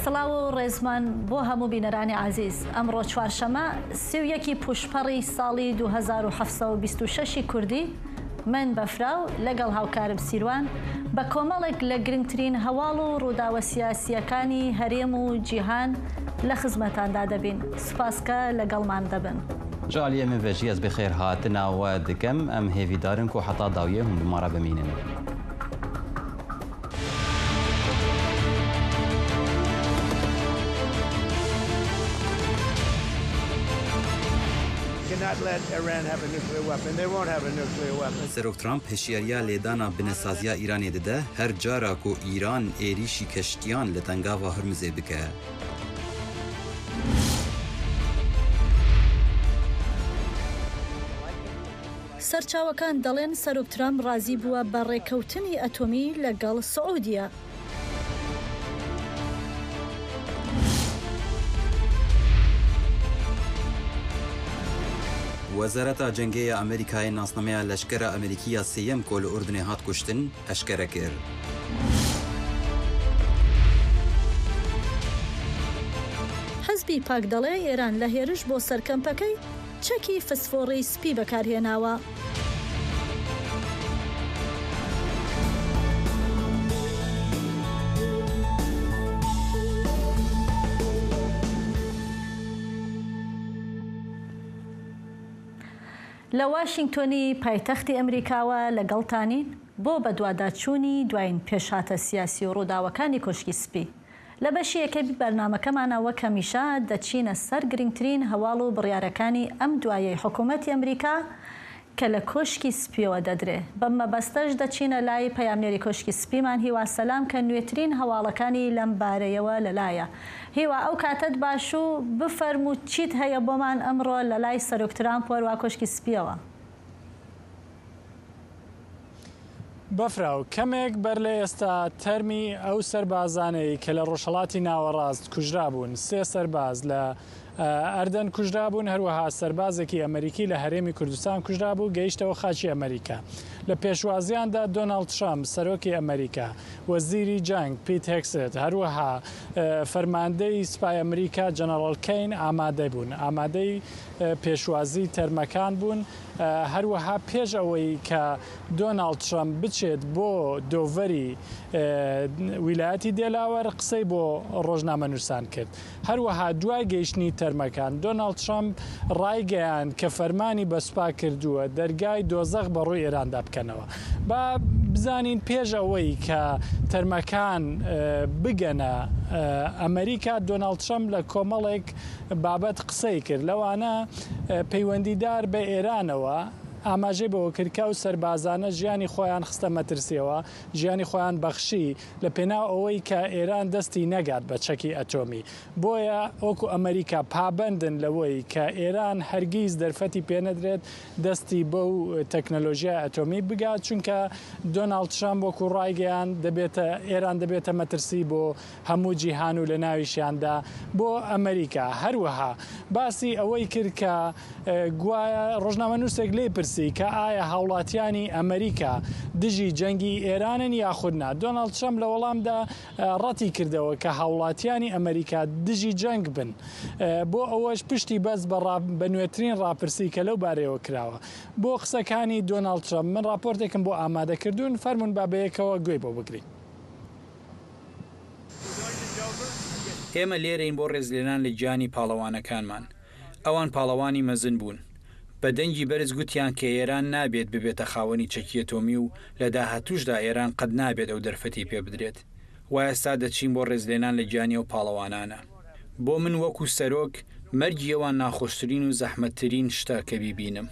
سڵاو و ڕێزمان بۆ هەموو بینەرانی عزیز ئەمڕۆ چوارشەمە 31 پوشپەڕی ساڵی 2726 کوردی من بەفراو لەگەڵ هاوکارم سیروان بە کۆمەڵێک لە گرنگترین هەواڵ و ڕووداوە سیاسییەکانی هەرێم و جیهان لە خزمەتاندا دەبین. سوپاس کە لەگەڵمان دەبن. Ji aliyê min ve jî ez bi xêr hatina we dikim. Em hêvîdar in ku heta dawiyê hûn bi me re bimînin. Serok Trump hişyariya lêdana binesaziya Îranê dide her cara ku Îran êrîşî keştiyan li Tengava Hurmuzê bike. سەرچاوەکان دەڵێن سەرۆک ترەمپ ڕازی بووە بە ڕێککەوتنی ئەتۆمی لەگەڵ سعودیە. Wezareta Cengê ya Amerîkayê nasnameya leşkera Amerîkî ya sêyem ku li Urdunê hat kuştin, eşkere kir. حزبی پاک دەڵێ ئێران لە هێرش بۆ سەر کەمپەکەی چەکی فسفۆڕی سپی بەکارهێناوە. لە واشینگتۆنی پایتەختی ئەمریکاوە لەگەڵتانین بۆ بەدواداچوونی دوایین پێشهاتە سیاسی و ڕووداوەکانی کۆشکی سپی. لە بەشی یەکەمی بەرنامەکەمانا وەک هەمیشە دەچینە سەر گرنگترین هەواڵ و بڕیارەکانی ئەم دوایەی حکوومەتی ئەمریکا کە لە کۆشکی سپیەوە دەدرێ. بەم مەبەستەش دەچینە لای پەیامنێری کۆشکی سپیمان هیوا سەلام کە نوێترین هەواڵەکانی لەم بارەیەوە لەلایە. هیوا ئەو کاتەت باش و بفەرموو چیت هەیە بۆمان ئەمڕۆ لەلای سەرۆک ترامپ وەروا کۆشکی سپیەوە؟ بەفراو، کەمێک بەر لە ئێستا تەرمی ئەو سەربازانەی کە لە ڕۆژهەڵاتی ناوەڕاست کوژرابوون، سێ سەرباز لە ئەردەن کوژرابوون، هەروەها سەربازێکی ئەمەریکی لە هەرێمی کوردستان کوژرابوو، گەیشتەوە خاکی ئەمەریکا. لە پێشوازییاندا دۆناڵد ترەمپ، سەرۆکی ئەمەریکا، وەزیری جەنگ پیت هێگسێت، هەروەها فەرماندەی سوپای ئەمریکا جەنەڕاڵ کەین ئامادەبوون، ئامادەی پێشوازی تەرمەکان بوون. هەروەها پێش ئەوەی کە دۆناڵد ترەمپ بچێت بۆ دۆڤەری ویلایەتی دێلاوەر قسەی بۆ ڕۆژنامەنووسان کرد. هەروەها دوای گەیشتنی تەرمەکان، دۆناڵد ترەمپ ڕایگەیاند کە فەرمانی بە سوپا کردووە دەرگای دۆزەخ بە ڕووی ئێراندا بکەنەوە. با بزانین پێش ئەوەی کە تەرمەکان بگەنە ئەمریکا، دۆناڵد ترەمپ لە کۆمەڵێک بابەت قسەی کرد، لەوانە پەیوەندیدار بە ئێرانەوە، ئاماژەی بەوە کرد کە ئەو سەربازانە ژیانی خۆیان خستە مەترسییەوە، ژیانی خۆیان بەخشی لە پێناو ئەوەی کە ئێران دەستی نەگات بە چەکی ئەتۆمی، بۆیە وەکو ئەمەریکا پابەندن لەوەی کە ئێران هەرگیز دەرفەتی پێنەدرێت دەستی بەو تەکنەلۆژیای ئەتۆمی بگات، چونکە دۆناڵد ترەمپ وەکو ڕایگەیاند دەبێتە ئێران دەبێتە مەترسی بۆ هەموو جیهان و لەناویشیاندا بۆ ئەمریکا. هەروەها باسی ئەوەی کرد کە گوایە ڕۆژنامەنووسێک لێی پرسی کە ئایا هاوڵاتیانی ئەمریکا دژی جەنگی ئێرانن یاخود نا؟ دۆناڵد ترەمپ لە وەڵامدا ڕەتی کردەوە کە هاوڵاتیانی ئەمریکا دژی جەنگ بن. بۆ ئەوەش پشتی بەست بە نوێترین ڕاپرسی کە لەو بارەیەوە کراوە. بۆ قسەکانی دۆناڵد ترەمپ من ڕاپۆرتێکم بۆ ئامادە کردوون، فەرموون با بەیەکەوە گوێی بۆ بگرین. ئێمە لێرەین بۆ ڕێزلێنان لە گیانی پاڵەوانەکانمان. ئەوان پاڵەوانی مەزن بوون. بە دەنگی بەرز گوتیان کە ئێران نابێت ببێتە خاوەنی چەکی ئەتۆمی و لە داهاتووشدا ئێران قەت نابێت ئەو دەرفەتەی پێ بدرێت. وا ئێستا دەچین بۆ ڕێزلێنان لە گیانی ئەو پاڵەوانانە. بۆ من وەکوو سەرۆک، مەرگی ئەوان ناخۆشترین و زەحمەتترین شتە کە بیبینم.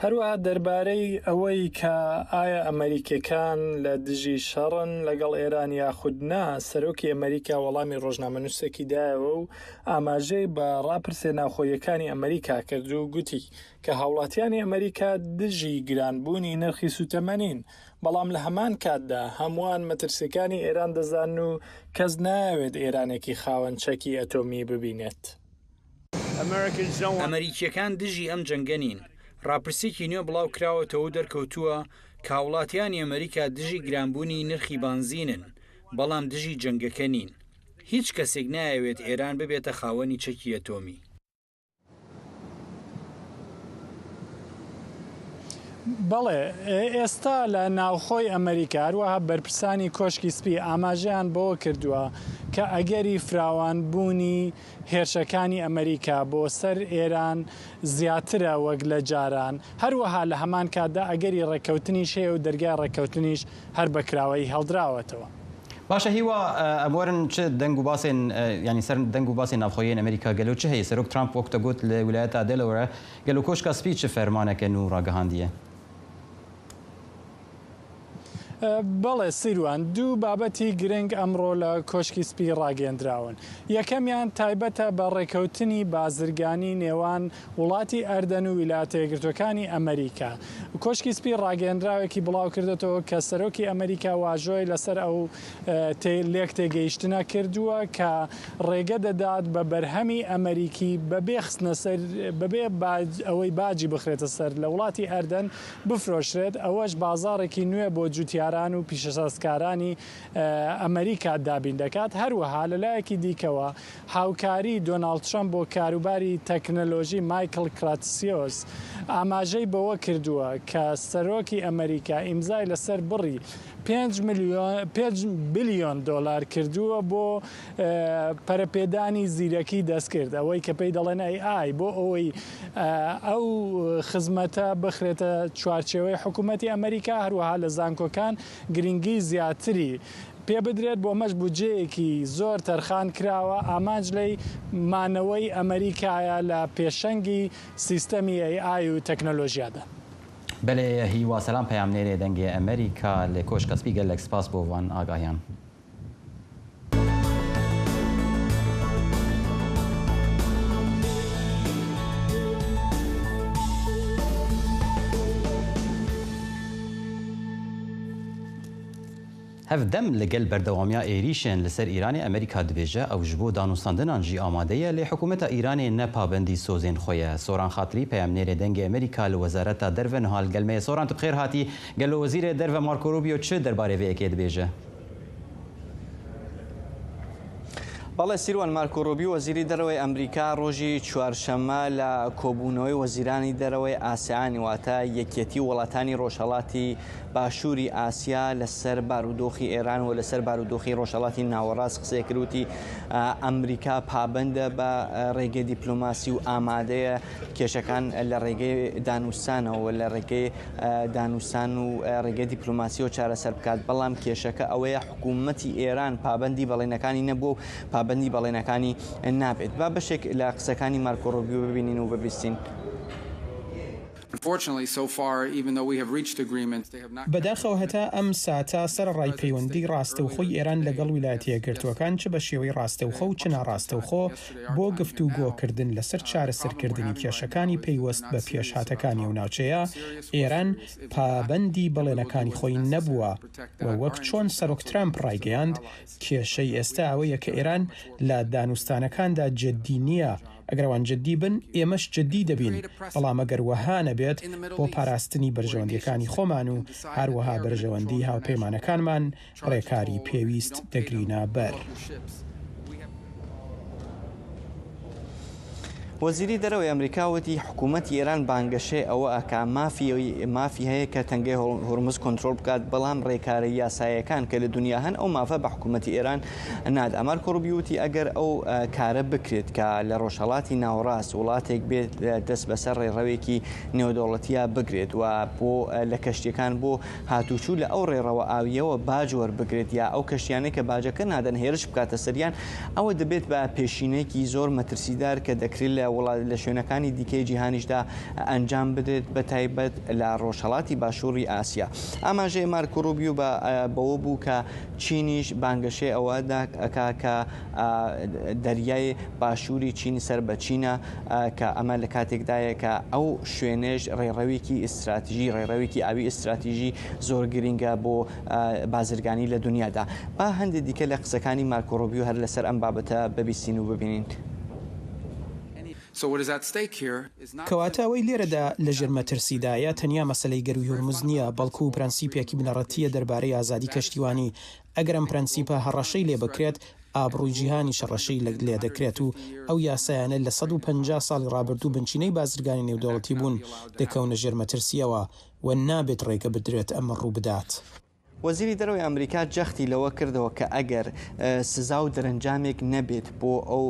هەروەها دەربارەی ئەوەی کە ئایا ئەمەریکیەکان لە دژی شەڕن لەگەڵ ئێران یاخود نا، سەرۆکی ئەمەریکا وەڵامی ڕۆژنامەنووسێکی دایەوە و ئاماژەی بە ڕاپرسیە ناوخۆییەکانی ئەمەریکا کرد و گوتی کە هاوڵاتیانی ئەمەریکا دژی گرانبوونی نرخی سوتەمەنین، بەڵام لە هەمان کاتدا هەمووان مەترسیەکانی ئێران دەزانن و کەس نایەوێت ئێرانێکی خاوەن چەکی ئەتۆمی ببینێت. ئەمەریکییەکان دژی ئەم جەنگە نین. ڕاپرسییەکی نوێ بڵاوکراوەتەوە و دەرکەوتووە کە هاوڵاتیانی ئەمەریکا دژی گرانبوونی نرخی بانزینن، بەڵام دژی جەنگەکە نین. هیچ کەسێک نایەوێت ئێران ببێتە خاوەنی چەکی ئەتۆمی. بەڵێ، ئێستا لە ناوخۆی ئەمریکا، هەروەها بەرپرسانی کۆشکی سپی ئاماژەیان بەوە کردووە کە ئەگەری فراوانبوونی هێرشەکانی ئەمریکا بۆ سەر ئێران زیاترە وەک لە جاران، هەروەها لە هەمان کاتدا ئەگەری ڕێککەوتنیش هەیە و دەرگای ڕێککەوتنیش هەر بە کراوەیی هێڵدراوەتەوە. باشە هیوا ئەم وەرن چ دەنگ و باسێن یانی سەر دەنگ و باسێن ناوخۆیێن ئەمریکا گەلۆ چ هەیە سەرۆک ترامپ وەک تە گوت لە ویلایەتا دێلەوەرە گەلۆ کۆشکا سپی چ فەرمانەکە نوو ڕاگەهاندیە؟ بەڵێ سیروان، دوو بابەتی گرنگ ئەمڕۆ لە کۆشکی سپی ڕاگەیەندراون. یەکەمیان تایبەتە بە ڕێکەوتنی بازرگانی نێوان وڵاتی ئەردەن و ویلایەتە یەکگرتووەکانی ئەمەریکا. کۆشکی سپی ڕاگەیەندراوێکی بڵاوکردۆتەوە کە سەرۆکی ئەمەریکا واژۆی لەسەر ئەو لێکتێگەیشتنە کردووە کە ڕێگە دەدات بە بەرهەمی ئەمەریکی بەبێ خستنەسەر بەبێ ئەوەی باجی بخرێتە سەر لە وڵاتی ئەردەن بفرۆشرێت، ئەوەش بازاڕێکی نوێ بۆ جوتیاران و پیشەسازکارانی ئەمەریکا دابین دەکات. هەروەها لەلایەکی دیکەوە هاوکاری دۆناڵد ترەمپ بۆ کاروباری تەکنەلۆژی مایکڵ کراتسیۆس ئاماژەی بەوە کردووە کە سەرۆکی ئەمەریکا ئیمزای لەسەر بڕی پێنج بلیۆن دۆلار کردووە بۆ پەرەپێدانی زیرەکی دەستکرد، ئەوەی کە پێی دەڵێن ئەی ئای، بۆ ئەوەی ئەو خزمەتە بخرێتە چوارچێوەی حکوومەتی ئەمەریکا، هەروەها لە زانکۆکان گرنگی زیاتری پێ بدرێت، بۆ ئەمەش بودجەیەکی زۆر تەرخان کراوە، ئامانج لێی مانەوەی ئەمەریکایە لە پێشەنگی سیستەمی ئەی ئای و تەکنەلۆژیادا. بەلێ هیوا سەلام پەیامنێرێ دەنگێ ئەمەریکا لە کۆشکا سپی گەلەک سپاس بۆ ڤان ئاگاهیان. Hevdem li gel berdewamiya êrîşên li ser Îranê Amerîka dibêje ew ji bo danûstandinan jî amade ye lê hikûmeta Îranê ne pabendî sozên xwe ye. Soran Xatirî peyamnêrê Dengê Amerîka li Wezareta Derve niha li gel me ye. Soran tu bi xêr hatî. Gelo Wezîrê Derve Marco Rubio çi derbarê vê yekê dibêje? بەڵێ سیروان مارکۆ ڕوبیۆ وەزیری دەرەوەی ئەمریکا ڕۆژی چوارشەممە لە کۆبوونەوەی وەزیرانی دەرەوەی ئاسیانی واتە یەکیەتی وڵاتانی ڕۆژهەڵاتی باشووری ئاسیا لەسەر بارودۆخی ئێران و لەسەر بارودۆخی ڕۆژهەڵاتی ناوەڕاست قسەی کرد وتی ئەمریکا پابەندە بە ڕێگەی دیپلۆماسی و ئامادەیە کێشەکان لە ڕێگەی دانوستانەوە لە ڕێگەی دانوستان و ڕێگەی دیپلۆماسیەوە چارەسەر بکات، بەڵام کێشەکە ئەوەیە حکوومەتی ئێران پابەندی بەڵێنەکانی نەبووە و پابەندی بەڵێنەکانی نابێت. با بەشێک لە قسەکانی مارکۆ ڕوبیۆ ببینین و ببیستین. بەداخەوە هەتا ئەم ساتە سەرەڕای پەیوەندی ڕاستەوخۆی ئێران لەگەڵ ویلایەتە یەکگرتووەکان چ بە شێوەی ڕاستەوخۆ و چ ناڕاستەوخۆ بۆ گفتوگۆکردن لەسەر چارەسەرکردنی کێشەکانی پەیوەست بە پێشهاتەکانی ئەو ناوچەیە، ئێران پابەندی بەڵێنەکانی خۆی نەبووە و وەک چۆن سەرۆک ترامپ ڕایگەیاند، کێشەی ئێستا ئەوەیە کە ئێران لە دانوستانەکاندا جددی نییە، ئەگەر ئەوان جددی بن، ئێمەش جددی دەبین، بەڵام ئەگەر وەها نەبێت، بۆ پاراستنی بەرژەوەندییەکانی خۆمان و هەروەها بەرژەوەندیی هاوپەیمانەکانمان، ڕێکاری پێویست دەگرینە بەر. وەزیری دەرەوەی ئەمریکا وتی حکوومەتی ئێران بانگەشەی ئەوە ئەکا مافی مافی هەیە کە تەنگەی هورمز کۆنترۆڵ بکات بەڵام ڕێکارە یاسایەکان کە لە دنیا هەن ئەو مافە بە حکوومەتی ئێران نادا. مارکۆ ڕوبیۆ وتی ئەگەر ئەو کارە بکرێت کە لە ڕۆژهەڵاتی ناوەڕاست وڵاتێک بێت دەست بەسەر ڕێڕەوێکی نێودەوڵەتییا بگرێت و بۆ لە کەشتیەکان بۆ هاتوچوو لە ئەو ڕێڕەوە ئاوییەوە باج وەربگرێت یا ئەو کەشتیانەی کە باجەکە نادەن هێرش بکاتە سەریان، ئەوە دەبێت بە پێشینەیەکی زۆر مەترسیدار کە دەکرێت لە وڵات لە شوێنەکانی دیکەی جیهانیشدا ئەنجام بدرێت بە تایبەت لە ڕۆژهەڵاتی باشووری ئاسیا. ئاماژەی مارکۆ ڕوبیو بە بەوە بوو کە چینیش بانگەشەی ئەوە دەکا کە دەریای باشووری چین سەر بە چینە کە ئەمە لە کاتێکدایە کە ئەو شوێنەش ڕێڕەوێکی ئیستراتیژی ڕێڕەوێکی ئاوی ئیستراتیژی زۆر گرینگە بۆ بازرگانی لە دنیادا. با هەندێک دیکە لە قسەکانی مارکۆ ڕوبیو هەر لەسەر ئەم بابەتە ببیستین و ببینین. کەواتە ئەوەی لێرەدا لەژێر مەترسیدایە تەنیا مەسەلەی گەرووی هورمز نییە، بەڵکو پرەنسیپێکی بنەڕەتییە دەربارەی ئازادی کەشتیوانی. ئەگەر ئەم پرەنسیپە هەڕەشەی لێ بکرێت، ئابڕووی جیهانیش هەڕەشەی لێدەکرێت و ئەو یاسایانە لە 150 ساڵی ڕابردوو بنچینەی بازرگانی نێودەوڵەتی بوون دەکەونە ژێر مەترسییەوە و نابێت ڕێگە بدرێت ئەمە ڕووبدات. وەزیری دەرەوەی ئەمریکا جەختی لەوە کردەوە کە ئەگەر سزا و دەرەنجامێک نەبێت بۆ ئەو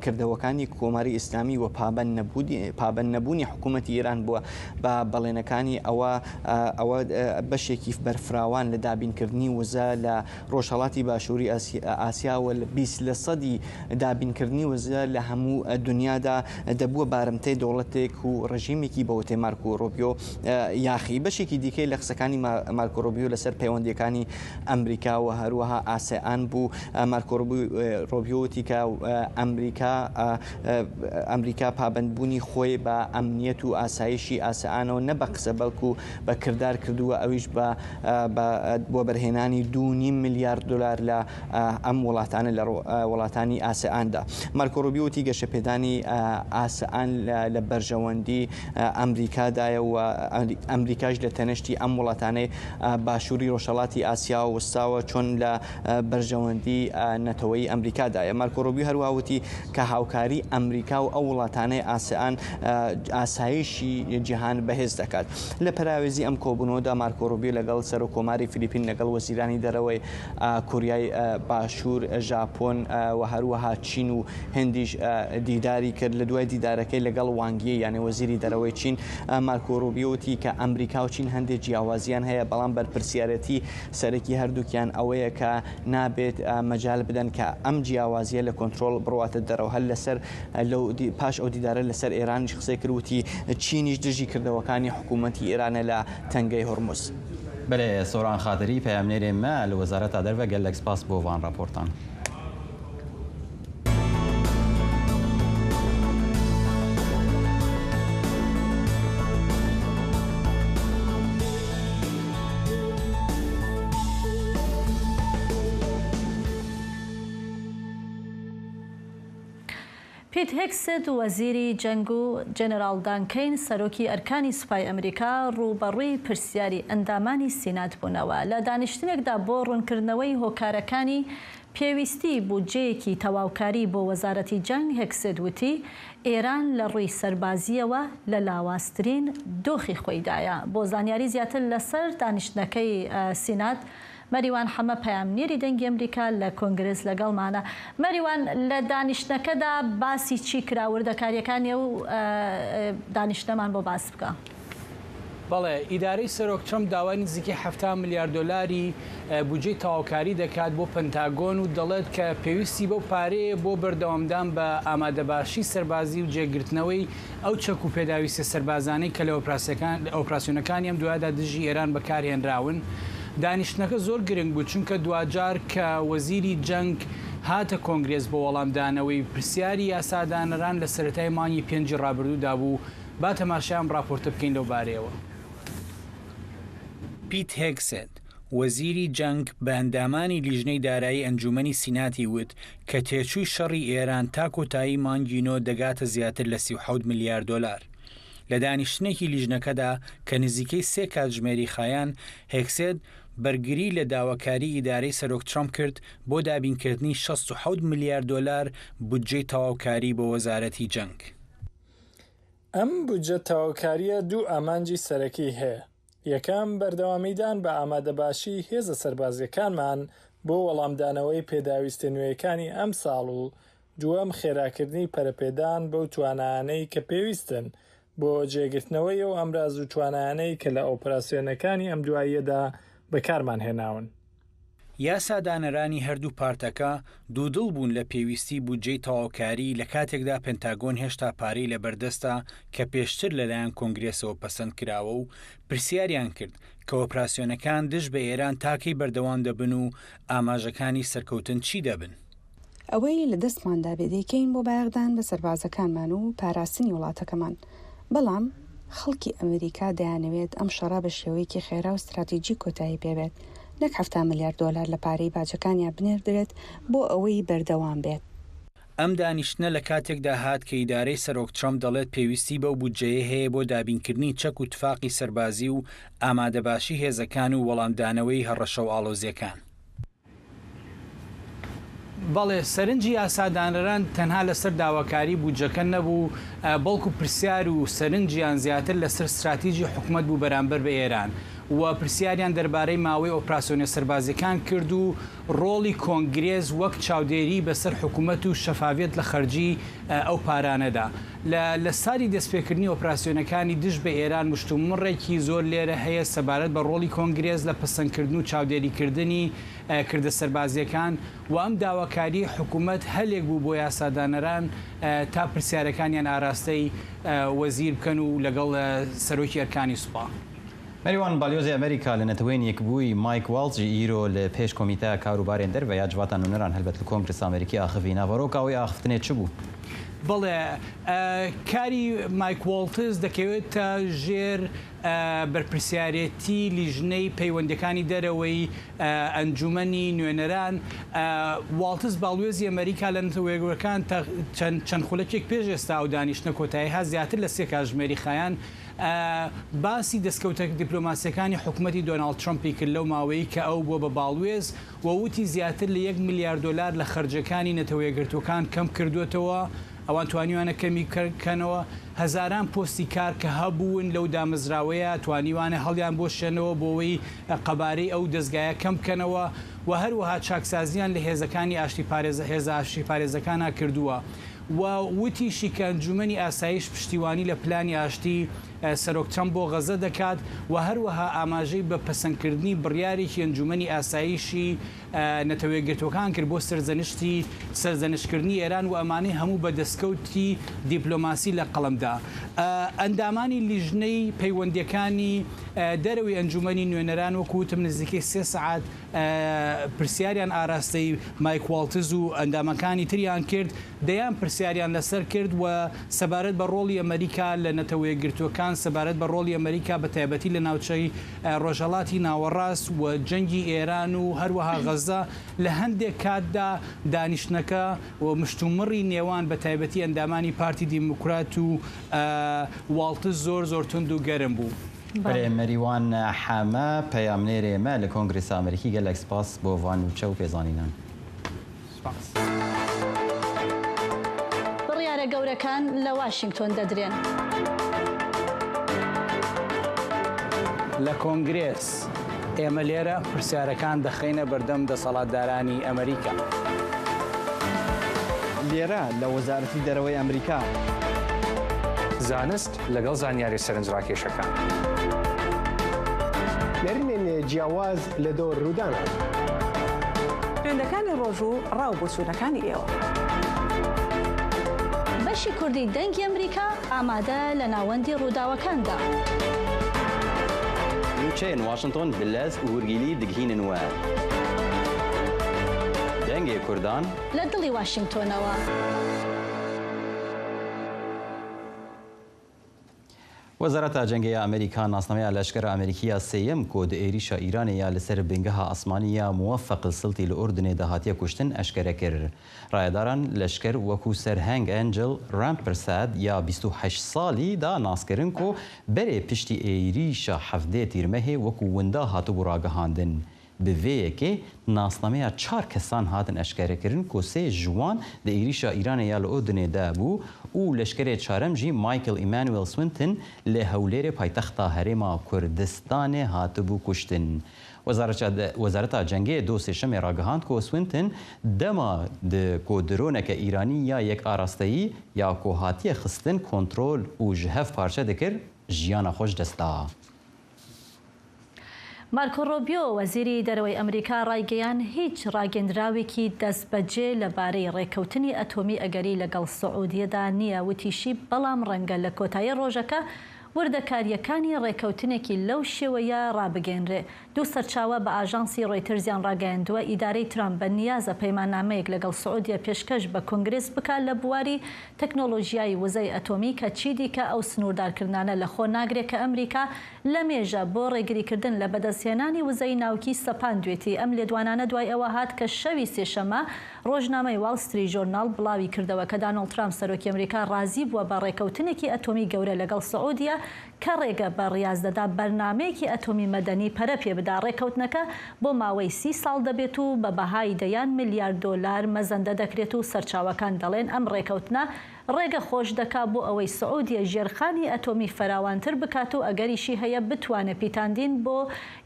کردەوەکانی کۆماری ئیسلامی و پابەند نەبوونی حکوومەتی ئێران بووە بە بەڵێنەکانی ئەوە ئەوە بەشێکی بەرفراوان لە دابینکردنی وزە لە ڕۆژهەڵاتی باشووری ئاسیا و 20 لە سەدی دابینکردنی وزە لە هەموو دنیادا دەبووە بارمتەی دەوڵەتێک و ڕژیمێکی بە وتەی مارکۆ ڕۆبیۆ یاخی. بەشێکی دیکەی لە قسەکانی مارکۆ ڕۆبیۆ لەسەر پەیوەندییەکانی ئەمریکا و هەروەها ئاسێئان بوو. مارکۆ ڕۆبیۆ وتی کە ئەمریکا ئەمریکا پابەندبوونی خۆی بە ئەمنیەت و ئاسایشی ئاسێئانەوە نە بە قسە بەڵکو بە کردار کردووە ئەویش بە بە وەبەرهێنانی دوو نیم ملیارد دۆلار لە ئەم وڵاتانە لە وڵاتانی ئاسێئاندا. مارکۆ ڕوبیۆ وتی گەشەپێدانی ئاسێئان لە بەرژەوەندی ئەمریکادایە و ئەمریکاش لە تەنشتی ئەم وڵاتانەی باشووری ڕۆژهەڵاتی ئاسیا وەستاوە چۆن لە بەرژەوەندی نەتەوەیی ئەمریکادایە. مارکۆ ڕوبیۆ هەروەها وتی کە هاوکاری ئەمریکا و ئەو وڵاتانەی ئاسێئان ئاسایشی جیهان بەهێز دەکات. لە پەراوێزی ئەم کۆبوونەوەدا مارکۆ ڕوبیۆ لەگەڵ سەرۆک کۆماری فلیپین لەگەڵ وەزیرانی دەرەوەی کۆریای باشوور، ژاپۆن و هەروەها چین و هندیش دیداری کرد. لە دوای دیدارەکەی لەگەڵ وانگ یی یانێ وەزیری دەرەوەی چین، مارکۆ ڕوبیۆ وتی کە ئەمریکا و چین هەندێک جیاوازیان هەیە، بەڵام بەرپرسیارێتی سەرەکی هەردووکیان ئەوەیە کە نابێت مەجال بدەن کە ئەم جیاوازییە لە کۆنترۆڵ بڕواتە دەرەوە. هەر لەسەر لەو پاش ئەو دیدارە لەسەر ئێرانیش قسەی کرد وتی چینیش دژی کردەوەکانی حکوومەتی ئێرانە لە تەنگەی هورمز. بەلێ سۆران خاتری پەیامنێرێ مە لە وەزارەتا دەرڤە گەلەک سپاس بۆ ڤان ڕاپۆرتان. پیت هێگسێت وەزیری جەنگ و جەنەراڵ دان کەین سەرۆکی ئەرکانی سوپای ئەمریکا ڕووبەڕووی پرسیاری ئەندامانی سینات بوونەوە لە دانیشتنێکدا بۆ ڕوونکردنەوەی هۆکارەکانی پێویستی بودجەیەکی تەواوکاری بۆ وەزارەتی جەنگ هێگسێت وتی ئێران لە ڕووی سەربازییەوە لە لاوازترین دۆخی خۆیدایە. بۆ زانیاری زیاتر لەسەر دانیشتنەکەی سینات مەریوان حەمە پەیامنێری دەنگی ئەمریکا لە کۆنگرس لەگەڵمانە. مەریوان لە دانیشتنەکەدا باسی چی کرا وردەکاریەکانی ئەو دانیشتنەمان بۆ باس بکە. بەڵێ، ئیدارەی سەرۆک ترەمپ داوای نزیکەی 70 ملیار دۆلاری بودجەی تەواوکاری دەکات بۆ پنتاگۆن و دەڵێت کە پێویستی بەو پارەیە بۆ بەردەوامدان بە ئامادەباشی سەربازی و جێگرتنەوەی ئەو چەک و پێداویستیە سەربازانەی کە لە ئۆپراسیۆنەکانی ئەم دوایەدا دژی ئێران بەکارهێنراون. دانیشتنەکە زۆر گرنگ بوو چونکە دواجار کە وەزیری جەنگ هاتە کۆنگرێس بۆ وەڵامدانەوەی پرسیاری یاسادانەران لە سەرەتای مانگی پێنجی ڕابردوودا بوو. با تەماشای ئەم ڕاپۆرتە بکەین لەو بارەیەوە. پیت هێگسێت، وەزیری جەنگ بە ئەندامانی لیژنەی دارایی ئەنجوومەنی سیناتی وت کە تێچووی شەڕی ئێران تا کۆتایی مانگی نۆ دەگاتە زیاتر لە 37 ملیار دۆلار. لە دانیشتنێکی لیژنەکەدا کە نزیکەی سێ کاتژمێری خایان، هێگسێت بەرگری لە داواکاری ئیدارەی سەرۆک ترەمپ کرد بۆ دابینکردنی 67 ملیار دۆلار بودجەی تەواوکاری بۆ وەزارەتی جەنگ. ئەم بودجە تەواوکارییە دوو ئامانجی سەرەکی هەیە، یەکەم، بەردەوامیدان بە ئامادەباشیی هێزە سەربازییەکانمان بۆ وەڵامدانەوەی پێداویستیە نوێیەکانی ئەمساڵ و دووەم، خێراکردنی پەرەپێدان بەو توانایانەی کە پێویستن بۆ جێگرتنەوەی ئەو ئامراز و توانایانەی کە لە ئۆپراسیۆنەکانی ئەم دواییەدا بەکارمان هێناون. یاسادانەرانی هەردوو پارتەکە دوودڵ بوون لە پێویستی بودجەی تەواوکاری لە کاتێکدا پنتاگۆن هێشتا پارەی لەبەردەستە کە پێشتر لەلایەن کۆنگرێسەوە پەسەند کراوە و پرسیاریان کرد کە ئۆپراسیۆنەکان دژ بە ئێران تا کەی بەردەوام دەبن و ئاماژەکانی سەرکەوتن چی دەبن. ئەوەی لە دەستماندا بێ دەیکەین بۆ بایەخدان بە سەربازەکانمان و پاراستنی وڵاتەکەمان، بەڵام خەڵکی ئەمریکا دەیانەوێت ئەم شەڕە بە شێوەیەکی خێرا و ستراتیجی کۆتایی پێبێت، نەک 70 ملیار دۆلار لە پارەی باجەکانیان بنێردرێت بۆ ئەوەی بەردەوام بێت. ئەم دانیشتنە لە کاتێکدا هات کە ئیدارەی سەرۆک ترەمپ دەڵێت پێویستی بەو بودجەیە هەیە بۆ دابینکردنی چەک و تفاقی سەربازی و ئامادەباشی هێزەکان و وەڵامدانەوەی هەڕەشە و ئاڵۆزییەکان. بەڵێ، سەرنجی یاسادانەران تەنها لەسەر داواکاری بودجەکە نەبوو، بەڵکو پرسیار و سەرنجیان زیاتر لەسەر ستراتیجی حکومەت بوو بەرامبەر بە ئێران و پرسیاریان دەربارەی ماوەی ئۆپراسیۆنە سەربازییەکان کرد و ڕۆڵی کۆنگرێس وەک چاودێری بەسەر حکومەت و شەفاڤیەت لە خەرجی ئەو پارانەدا. لە لە ساتی دەستپێکردنی ئۆپراسیۆنەکانی دژ بە ئێران مشتومڕێکی زۆر لێرە هەیە سەبارەت بە ڕۆڵی کۆنگرێس لە پەسەندکردن و چاودێریکردنی کردە سەربازییەکان و ئەم داواکارییەی حکومەت هەلێک بوو بۆ یاسادانەران تا پرسیارەکانیان ئاراستەی وەزیر بکەن و لەگەڵ سەرۆکی ئەرکانی سوپا. مەریوان بالیۆزی ئەمریکا لە نەتەوەیێن یەکبووی مایک واڵتز ژی ئیرۆ لە پێش کۆمیتە کاروبارێن دەرڤە یا جڤاتا نوونەران هەلبەت لە کۆنگرس ئامریکی ئاخڤی ناڤەرۆکا وی ئاخفتنێ چ بوو؟ بەڵێ کاری مایک واڵتز دەکەوێتە ژێر بەرپرسیارێتی لیژنەی پەیوەندیەکانی دەرەوەی ئەنجومەنی نوێنەران، واڵتز باڵوێزی ئەمەریکا لە نەتەوەیەکگرتووەکان تا چەند خولەکێک پێش ئێستا ئەو دانیشتنە کۆتایی هات زیاتر لە سێ کاتژمێری خایاند باسی دەستکەوتە دیپلۆماسیەکانی حکومەتی دۆناڵد ترەمپی کرد لەو ماوەیەی کە ئەو بووە بە باڵوێز و وتی زیاتر لە یەک ملیار دۆلار لە خەرجەکانی نەتەوەیەکگرتووەکان کەم کردووەتەوە ئەوان توانیویانە کەمی بکەنەوە، هەزاران پۆستی کار کە هەبوون لەو دامەزراوەیە توانیوانە هەڵیان بوەشێنەوە بۆوەی قەبارەی ئەو دەزگایە کەم بکەنەوە و هەروەها چاکسازیان لە هێزەکانی ئاشتی پارێز هێزە ئاشتی پارێزەکانا کردووە و وتیشی کە ئەنجومەنی ئاسایش پشتیوانی لە پلانی ئاشتی سەرۆک ترەمپ بۆ غەزە دەکات و هەروەها ئاماژەی بە پەسەندکردنی بڕیارێکی ئەنجومەنی ئاسایشی نەتەوەیەکگرتووەکان کرد بۆ سەرزەنشتی سەرزەنشتکردنی ئێران و ئەمانەی هەموو بە دەستکەوتی دیپلۆماسی لە قەڵەم دا. ئەندامانی لیژنەی پەیوەندییەکانی دەرەوەی ئەنجوومەنی نوێنەران وەکو وتم نزیکەی سێ سەعات پرسیاریان ئاراستەی مایک واڵتز و ئەندامەکانی تریان کرد، دەیان پرسیاریان لەسەر کرد و سەبارەت بە ڕۆڵی ئەمەریکا لە نەتەوەیەکگرتووەکان، سەبارەت بە ڕۆڵی ئەمەریکا بە تایبەتی لە ناوچەی ڕۆژهەڵاتی ناوەڕاست و جەنگی ئێران و هەروەها غەززە، لە هەندێک کاتدا دانیشتنەکە و مشتومڕی نێوان بە تایبەتی ئەندامانی پارتی دیموکرات و واڵتز زۆر زۆر توند و گەرم بوو. بەرێ مەریوان حەمە پەیامنێرێ مە لە کۆنگرێسا ئەمریکی گەلەک سپاس بۆ ڤان نوچە و پێزانینان. سپاس. بڕیارە گەورەکان لە واشینگتۆن دەدرێن. لە کۆنگرێس، ئێمە لێرە پرسیارەکان دەخەینە بەردەم دەسەڵاتدارانی ئەمریکا. لێرە لە وەزارەتی دەرەوەی ئەمریکا. زانست لەگەڵ زانیاریە سەرنجڕاکێشەکان. نەرمێن جیاواز لە دەور روودانان. ترێندەکانی ڕۆژ و ڕا و بۆچوونەکانی ئێوە. بەشی کوردی دەنگی ئەمریکا ئامادە لە ناوەندی ڕووداوەکاندا. نوچەێن واشنتۆن bi lez û hûrgîlî digihînin we. Dengê Kurdan. لە دڵی واشینگتۆنەوە. Wezareta Cengê ya Amerîka nasnameya leşkera Amerîkî ya sêyem ku di êrîşa Îranê ya li ser bingeha asmanî ya Muweffeq el-Siltî li Urdunê de hatiye kuştin eşkere kir. Rayedaran leşker wekû Serheng Angel Rampersad ya 28 salî da naskirin ku berê piştî êrîşa hevdê Tîrmehê wekû winda hatibû ragihandin. Bi vê yekê nasnameya çar kesan hatin eşkerekirin ku sê ji wan di êrîşa Îranê ya li Urdunê de bû û leşkerê çarem jî Michael Emmanuel Swinton li Hewlêrê paytexta Herêma Kurdistanê hatibû kuştin. Wezareta Cengê do sêşemê ragihand ku Swinton dema di ku droneke Îranî ya yek arasteyî ya ku hatiye xistin kontrol û ji hev parçe dikir jiyana xwe ji dest da. مارکۆ ڕۆبیۆ، وەزیری دەرەوەی ئەمریکا ڕایگەیاند، هیچ ڕاگەندراوێکی دەستبەجێ لەبارەی ڕێککەوتنی ئەتۆمی ئەگەری لەگەڵ سعودیەدا نییە، وتیشی، بەڵام ڕەنگە لە کۆتایی ڕۆژەکە وردەکارییەکانی ڕێککەوتنێکی لەو شێوەیە ڕابگەیەنرێ. دوو سەرچاوە بە ئاژانسی ڕۆیتەرزیان ڕاگەیاندووە، ئیدارەی ترامپ بە نیازە پەیماننامەیەک لەگەڵ سعودیە پێشکەش بە کۆنگرێس بکات لە بواری تەکنۆلۆژیای وزەی ئەتۆمی کە چیدیکە ئەو سنووردارکردنانە لەخۆ ناگرێ کە ئەمریکا لەمێژە بۆ ڕێگریکردن لە بەدەستهێنانی وزەی ناوکی سەپاندوێتی. ئەم لێدوانانە دوای ئەوە هات کە شەوی سێشەممە ڕۆژنامەی واڵ ستریت ژۆرناڵ بڵاوی کردەوە کە دانۆڵد ترامپ سەرۆکی ئەمریکا ڕازی بووە بە ڕێکەوتنێکی ئەتۆمی گەورە لەگەڵ سعودیە. کە ڕێگە بە ڕیاز دەدا بەرنامەیەکی ئەتۆمی مەدەنی پەرە پێ بدا. ڕێککەوتنەکە بۆ ماوەی سی ساڵ دەبێت و بە بەهای دەیان ملیار دۆلار مەزەندە دەکرێت و سەرچاوەکان دەڵێن ئەم ڕێککەوتنە ڕێگە خۆش دەکا بۆ ئەوەی سعودیە ژێرخانی ئەتۆمی فراوانتر بکات و ئەگەریشی هەیە بتوانێ پیتاندین بۆ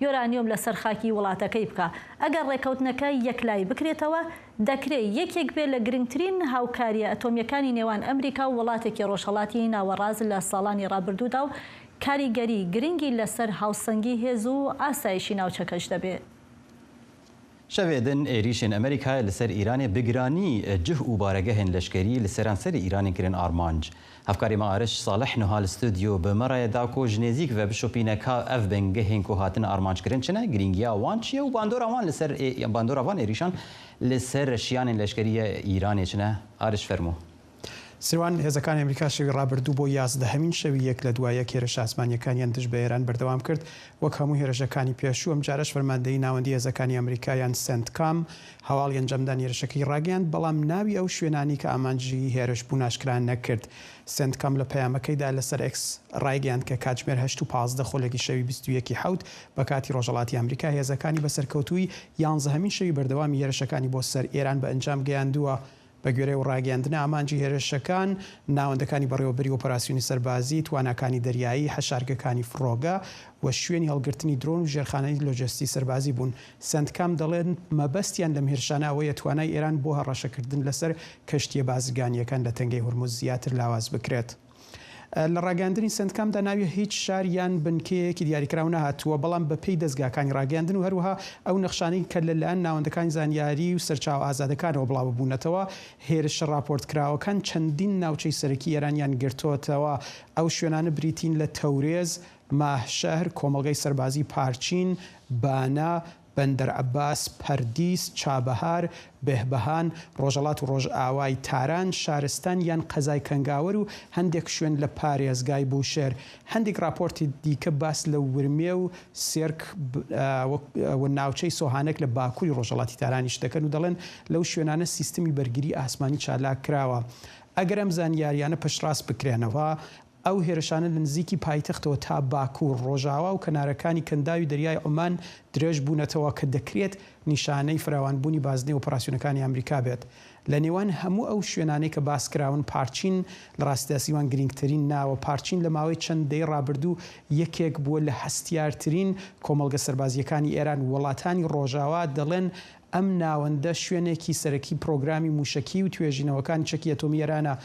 یۆرانیۆم لەسەر خاکی وڵاتەکەی بکا. ئەگەر ڕێککەوتنەکە یەکلایی بکرێتەوە، دەکرێ یەکێک بێ لە گرنگترین هاوکارییە ئەتۆمییەکانی نێوان ئەمریکا و وڵاتێکی ڕۆژهەڵاتی ناوەڕاست لە ساڵانی ڕابردوودا و کاریگەری گرنگی لەسەر هاوسەنگی هێز و ئاسایشی ناوچەکەش دەبێ. Şevê din êrîşên Amerîkayê li ser Îranê bi giranî cih û baregehên leşkerî li seranserê Îranê kirin armanc. Hevkarê me Ariş Salih niha li stûdyo bi me re ye da ku ji nêzîk ve bişopîne ka ev bingehên ku hatine armanckirin çi ne, girîngiya wan çi ye û bandora wan li ser bandora van êrîşan li ser şiyanên leşkerî ye Îranê çi ne? Ariş fermo. سیروان، هێزەکانی ئەمریکا شەوی ڕابردوو بۆ یازدەهەمین شەوی یەک لە دوا یەک هێرشە ئاسمانییەکانیان دژ بە ئێران بەردەوام کرد، وەک هەموو هێرشەکانی پێشوو، ئەمجارەش فەرماندەیی ناوەندی هێزەکانی ئەمریکا یان سێنتکام هەواڵی ئەنجامدانی هێرشەکەی ڕاگەیاند، بەڵام ناوی ئەو شوێنانەی کە ئامانجی هێرش بوون ئاشکرا نەکرد. سێنتکام لە پەیامەکەیدا لەسەر ئێکس ڕایگەیاند کە کاتژمێر هەشت و 15 خولەکی شەوی 21 ی حەوت بە کاتی ڕۆژهەڵاتی ئەمریکا هێزەکانی بە سەرکەوتوویی یانزەهەمین شەوی بەردەوامی هێرشەکانی بۆ سەر ئێران بە ئەنجام گەیاندووە. بەگوێرەی ئەو ڕاگەیاندنە، ئامانجی هێرشەکان ناوەندەکانی بەڕێوەبەری ئۆپەراسیۆنی سەربازی، تواناکانی دەریایی، حەشارگەکانی فڕۆگە و شوێنی هەڵگرتنی درۆن و ژێرخانی لۆجستی سەربازی بوون. سەنتکام دەڵێت، مەبەستیان لەم هێرشانە ئەوەیە توانای ئێران بۆ هەڕەشەکردن لەسەر کەشتییە بازرگانییەکان لە تەنگەی هورمز زیاتر لاواز بکرێت. لە ڕاگەیاندنی سەنتکامدا ناوی هیچ شار یان بنکەیەکی دیاریکراو نەهاتووە، بەڵام بەپێی دەزگاکانی ڕاگەیاندن و هەروەها ئەو نەخشانەی کە لە لایەن ناوەندەکانی زانیاری و سەرچاوە ئازادەکانەوە بڵاوببوونەتەوە، هێرشە ڕاپۆرتکراوەکان چەندین ناوچەی سەرەکی ئێرانیان گرتۆتەوە، ئەو شوێنانە بریتین لە تەورێز، ماهشەهر، کۆمەڵگەی سەربازی پارچین، بانە، بەندەر عەباس، پەردیس، چابەهار، بێهبەهان، ڕۆژەڵات و ڕۆژئاوای تاران، شارستان یان قەزای کەنگاوەر و هەندێک شوێن لە پارێزگای بوشێر. هەندێک ڕاپۆرتی دیکە باس لە ورمێ و سێرک و ناوچەی سۆهانەک لە باکووری ڕۆژهەڵاتی تارانیش دەکەن و دەڵێن لەو شوێنانە سیستمی بەرگری ئاسمانی چالاک کراوە. ئەگەر ئەم زانیاریانە پشتڕاست بکرێنەوە، ئەو هێرشانە لە نزیکی پایتەختەوە تا باکوور، ڕۆژاوا و کەنارەکانی کەنداوی دەریای عومان درێژ بوونەتەوە کە دەکرێت نیشانەی فراوانبوونی بازنەی ئۆپەراسیۆنەکانی ئەمریکا بێت. لە نێوان هەموو ئەو شوێنانەی کە باس کراون، پارچین لە ڕاستیدا سیوان گرینگترین ناوە. پارچین لە ماوەی چەند دەیەی ڕابردوو یەکێک بووە لە هەستیارترین کۆمەڵگە سەربازییەکانی ئێران. وڵاتانی ڕۆژاوا دەڵێن ئەم ناوەندە شوێنێکی سەرەکی پرۆگرامی مووشەکی و توێژینەوەکانی چەکی ئەتۆمی ئێرانە.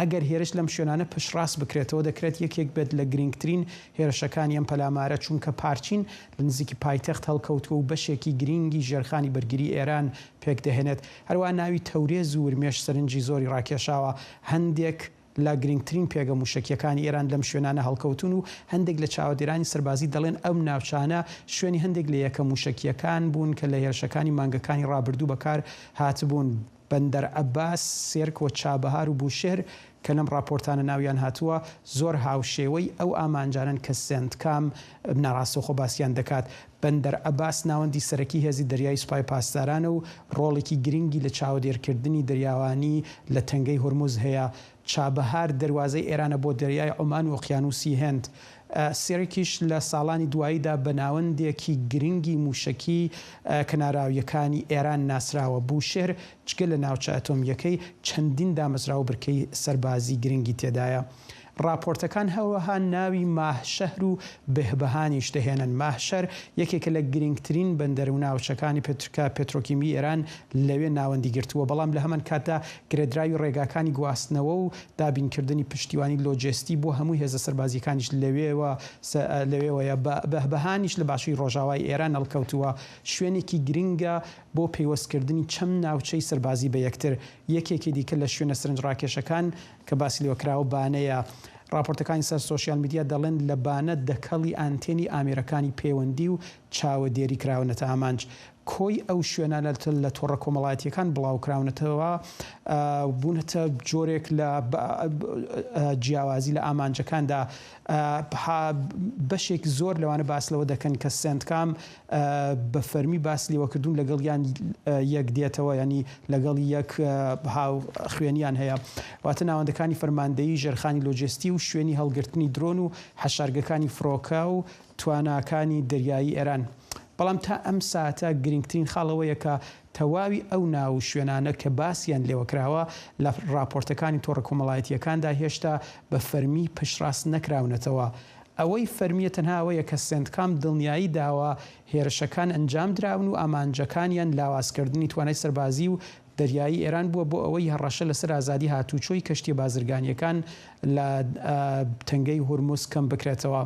ئەگەر هێرش لەم شوێنانە پشتڕاست بکرێتەوە، دەکرێت یەکێک بێت لە گرینگترین هێرشەکانی ئەم پەلامارە، چونکە پارچین لە نزیکی پایتەخت هەڵکەوتووە و بەشێکی گرینگی ژێرخانی بەرگری ئێران پێکدەهێنێت. هەروەها ناوی تەورێز و ورمێش سەرنجی زۆری ڕاکێشاوە. هەندێک لە گرینگترین پێگە مووشەکییەکانی ئێران لەم شوێنانە هەڵکەوتوون و هەندێک لە چاوەدێرانی سەربازی دەڵێن ئەم ناوچانە شوێنی هەندێک لە یەکە مووشەکییەکان بوون کە لە هێرشەکانی مانگەکانی ڕابردوو بەکار هاتبوون. بەندەر عەباس، سێرک و چابەهار و بوشێهر کە لەم ڕاپۆرتانە ناویان هاتووە، زۆر هاوشێوەی ئەو ئامانجانەن کە سێنتکام ناڕاستەوخۆ باسیان دەکات. بەندەر عەباس ناوەندی سەرەکی هێزی دەریایی سوپای پاسدارانە و ڕۆڵێکی گرنگی لە چاوەدێرکردنی دەریاوانی لە تەنگەی هورمز هەیە. چابەهار دەروازەی ئێرانە بۆ دەریای عومان و ئۆقیانوسی هێند. سێرکیش لە ساڵانی دواییدا بە ناوەندێکی گرنگی مووشەکی کەناراوییەکانی ئێران ناسراوە. بوشێهر جگە لە ناوچە ئەتۆمییەکەی، چەندین دامەزراوە و برکەی سەربازی گرنگی تێدایە. ڕاپۆرتەکان هەروەها ناوی ماهشەهر و بهبهانیش دەهێنن. ماهشەهر یەکێکە لە گرنگترین بەندەر و ناوچەکانی کە پێترۆکیمیی ئێران لەوێ ناوەندی گرتووە، بەڵام لە هەمانکاتدا گرێدراوی ڕێگاکانی گواستنەوە و دابینکردنی پشتیوانی لۆجێستی بۆ هەموو هێزە سەربازییەکانیش لەوێوە لەوێوەیە. بەهبەهانیش لە باشووری ڕۆژاوای ئێران هەڵکەوتووە، شوێنێکی گرنگە بۆ پەیوەستکردنی چەند ناوچەی سەربازی بە یەکتر. یەکێکی دیکە لە شوێنە سەرنجڕاکێشەکان کە باسی لێوەکراوە بانەیە. ڕاپۆرتەکانی سەر سۆشیال میدیا دەڵێن لە بانە دەکەڵی ئانتێنی ئامێرەکانی پەیوەندی و چاوەدێری کراونەتە ئامانج. کۆی ئەو شوێنانە لە تۆڕە کۆمەڵایەتییەکان بڵاوکراونەتەوە بوونەتە جۆرێک لە جیاوازی لە ئامانجەکاندا. بەشێک زۆر لەوانە باس لەوە دەکەن کە سێنتکام بە فەرمی باس لێوەکردوون لەگەڵیان یەک دێتەوە یانی لەگەڵ یەک هاو خوێنیان هەیە واتە ناوەندەکانی فەرماندەیی ژێرخانی لۆجستی و شوێنی هەڵگرتنی درۆن و حەشارگەکانی فڕۆکە و تواناکانی دەریایی ئێران. بەڵام تا ئەم ساتە گرنگترین خاڵ ئەوەیە کە تەواوی ئەو ناو و شوێنانە کە باسیان لێوەکراوە لە ڕاپۆرتەکانی تۆڕە کۆمەڵایەتییەکاندا هێشتا بە فەرمی پشتڕاست نەکراونەتەوە. ئەوەی فەرمییە تەنها ئەوەیە کە سێنتکام دڵنیایی داوە هێرشەکان ئەنجامدراون و ئامانجەکانیان لاوازکردنی توانای سەربازی و دەریایی ئێران بووە بۆ ئەوەی هەڕەشە لەسەر ئازادی هاتووچۆی کەشتییە بازرگانییەکان لە تەنگەی هورمز کەم بکرێتەوە.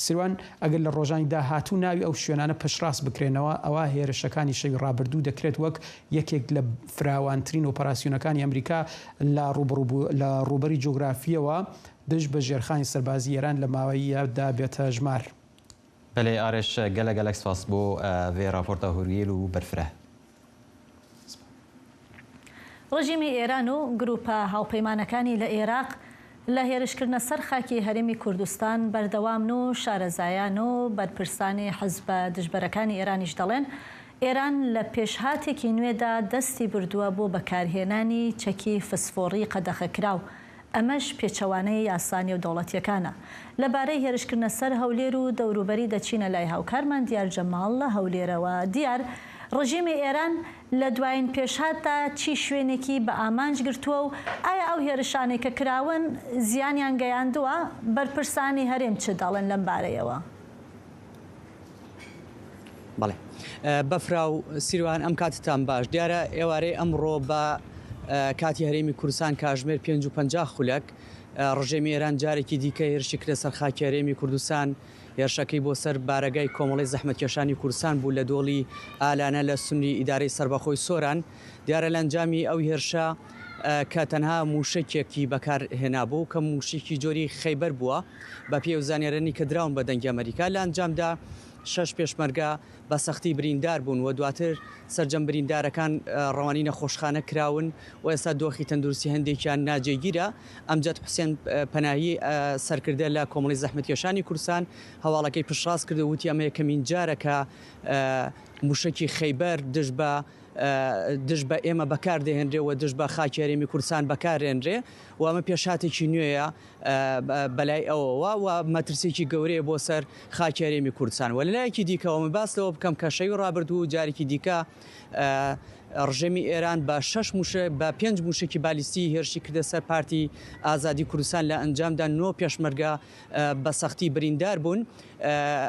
سیروان، ئەگەر لە ڕۆژانی داهاتوو ناوی ئەو شوێنانە پشتڕاست بکرێنەوە، ئەوا هێرشەکانی شەوی ڕابردوو دەکرێت وەک یەکێک لە فراوانترین ئۆپەراسیۆنەکانی ئەمریکا لە لە ڕووبەری جوگرافییەوە دژ بە ژێرخانی سەربازی ئێران لە ماوەیەدا بێتە ژمار. بەلێ ئارێش گەلە گەلەک سپاس بۆ ڤێ ڕاپۆرتا هورگیل و بەرفرە. ڕژیمی ئێران و گرووپە هاوپەیمانەکانی لە ئێراق لە هێرشکردنە سەر خاکی هەرێمی کوردستان بەردەوامن و شارەزایان و بەرپرسانی حزبە دژبەرەکانی ئێرانیش دەڵێن ئێران لە پێشهاتێکی نوێدا دەستی بردووە بۆ بەکارهێنانی چەکی فسفۆڕی قەدەخەکراو ئەمەش پێچەوانەی یاسا نێودەوڵەتییەکانە. لەبارەی هێرشکردنە سەر هەولێر و دەوروبەری دەچینە لای هاوکارمان دیار جەماڵ لە هەولێرەوە. دیار، ڕژیمی ئێران لە دوایین پێشهاتدا چی شوێنێکی بە ئامانج گرتووە و ئایا ئەو هێرشانەی کە کراون زیانیان گەیاندووە؟ بەرپرسانی هەرێم چ دەڵێن لەم بارەیەوە؟ بەڵێ بەفراو سیروان ئەم کاتتان باش دیارە ئێوارەی ئەمڕۆ بە کاتی هەرێمی کوردستان کاژمێر 5:50 خولەک ڕژێمی ئێران جارێکی دیکە هێرشی کردە سەر خاکی هەرێمی کوردستان هێرشەکەی بۆ سەر بارەگای کۆمەڵی زەحمەتکێشانی کوردستان بوو لە دۆڵی ئالانە لە سنووری ئیدارەی سەربەخۆی سۆران دیارە لە ئەنجامی ئەو هێرشە کە تەنها مووشەکێکی بەکار هێنابوو کە مووشەکی جۆری خەیبەر بووە بەپێی ئەو زانیارانەی کە دراون بە دەنگی ئەمەریکا لە ئەنجامدا شەش پێشمەرگە بە سەختی بریندار بوون و دواتر سەرجەم بریندارەکان ڕەوانی نەخۆشخانە کراون و ئێستا دۆخی تەندروستی هەندێکیان ناجێگیرە. ئەمجەد حوسێن پەناهی سەرکردە لە کۆمەڵی زەحمەتکێشانی کوردستان هەواڵەکەی پشتڕاست کرد و وتی ئەمە یەکەمین جارە کە مووشەکی خەیبەر دژ بە دژ بە ئێمە بەکار دەهێنرێ و دژ بە خاکی هەرێمی کوردستان بەکارێنرێ و ئەمە پێشهاتێکی نوێیە بەلای ئەوەوە و مەترسیەکی گەورەیە بۆ سەر خاکی هەرێمی کوردستان و لەلایەکی دیکەوە من باس لەوە بکەم کە شەوی ڕابردوو جارێکی دیکە ڕژێمی ئێران بە شەش موشە بە پێنج موشەکی بالیستی هێرشی کردە سەر پارتی ئازادی کوردستان لە ئەنجامدا نۆ پێشمەرگە بە سەختی بریندار بوون.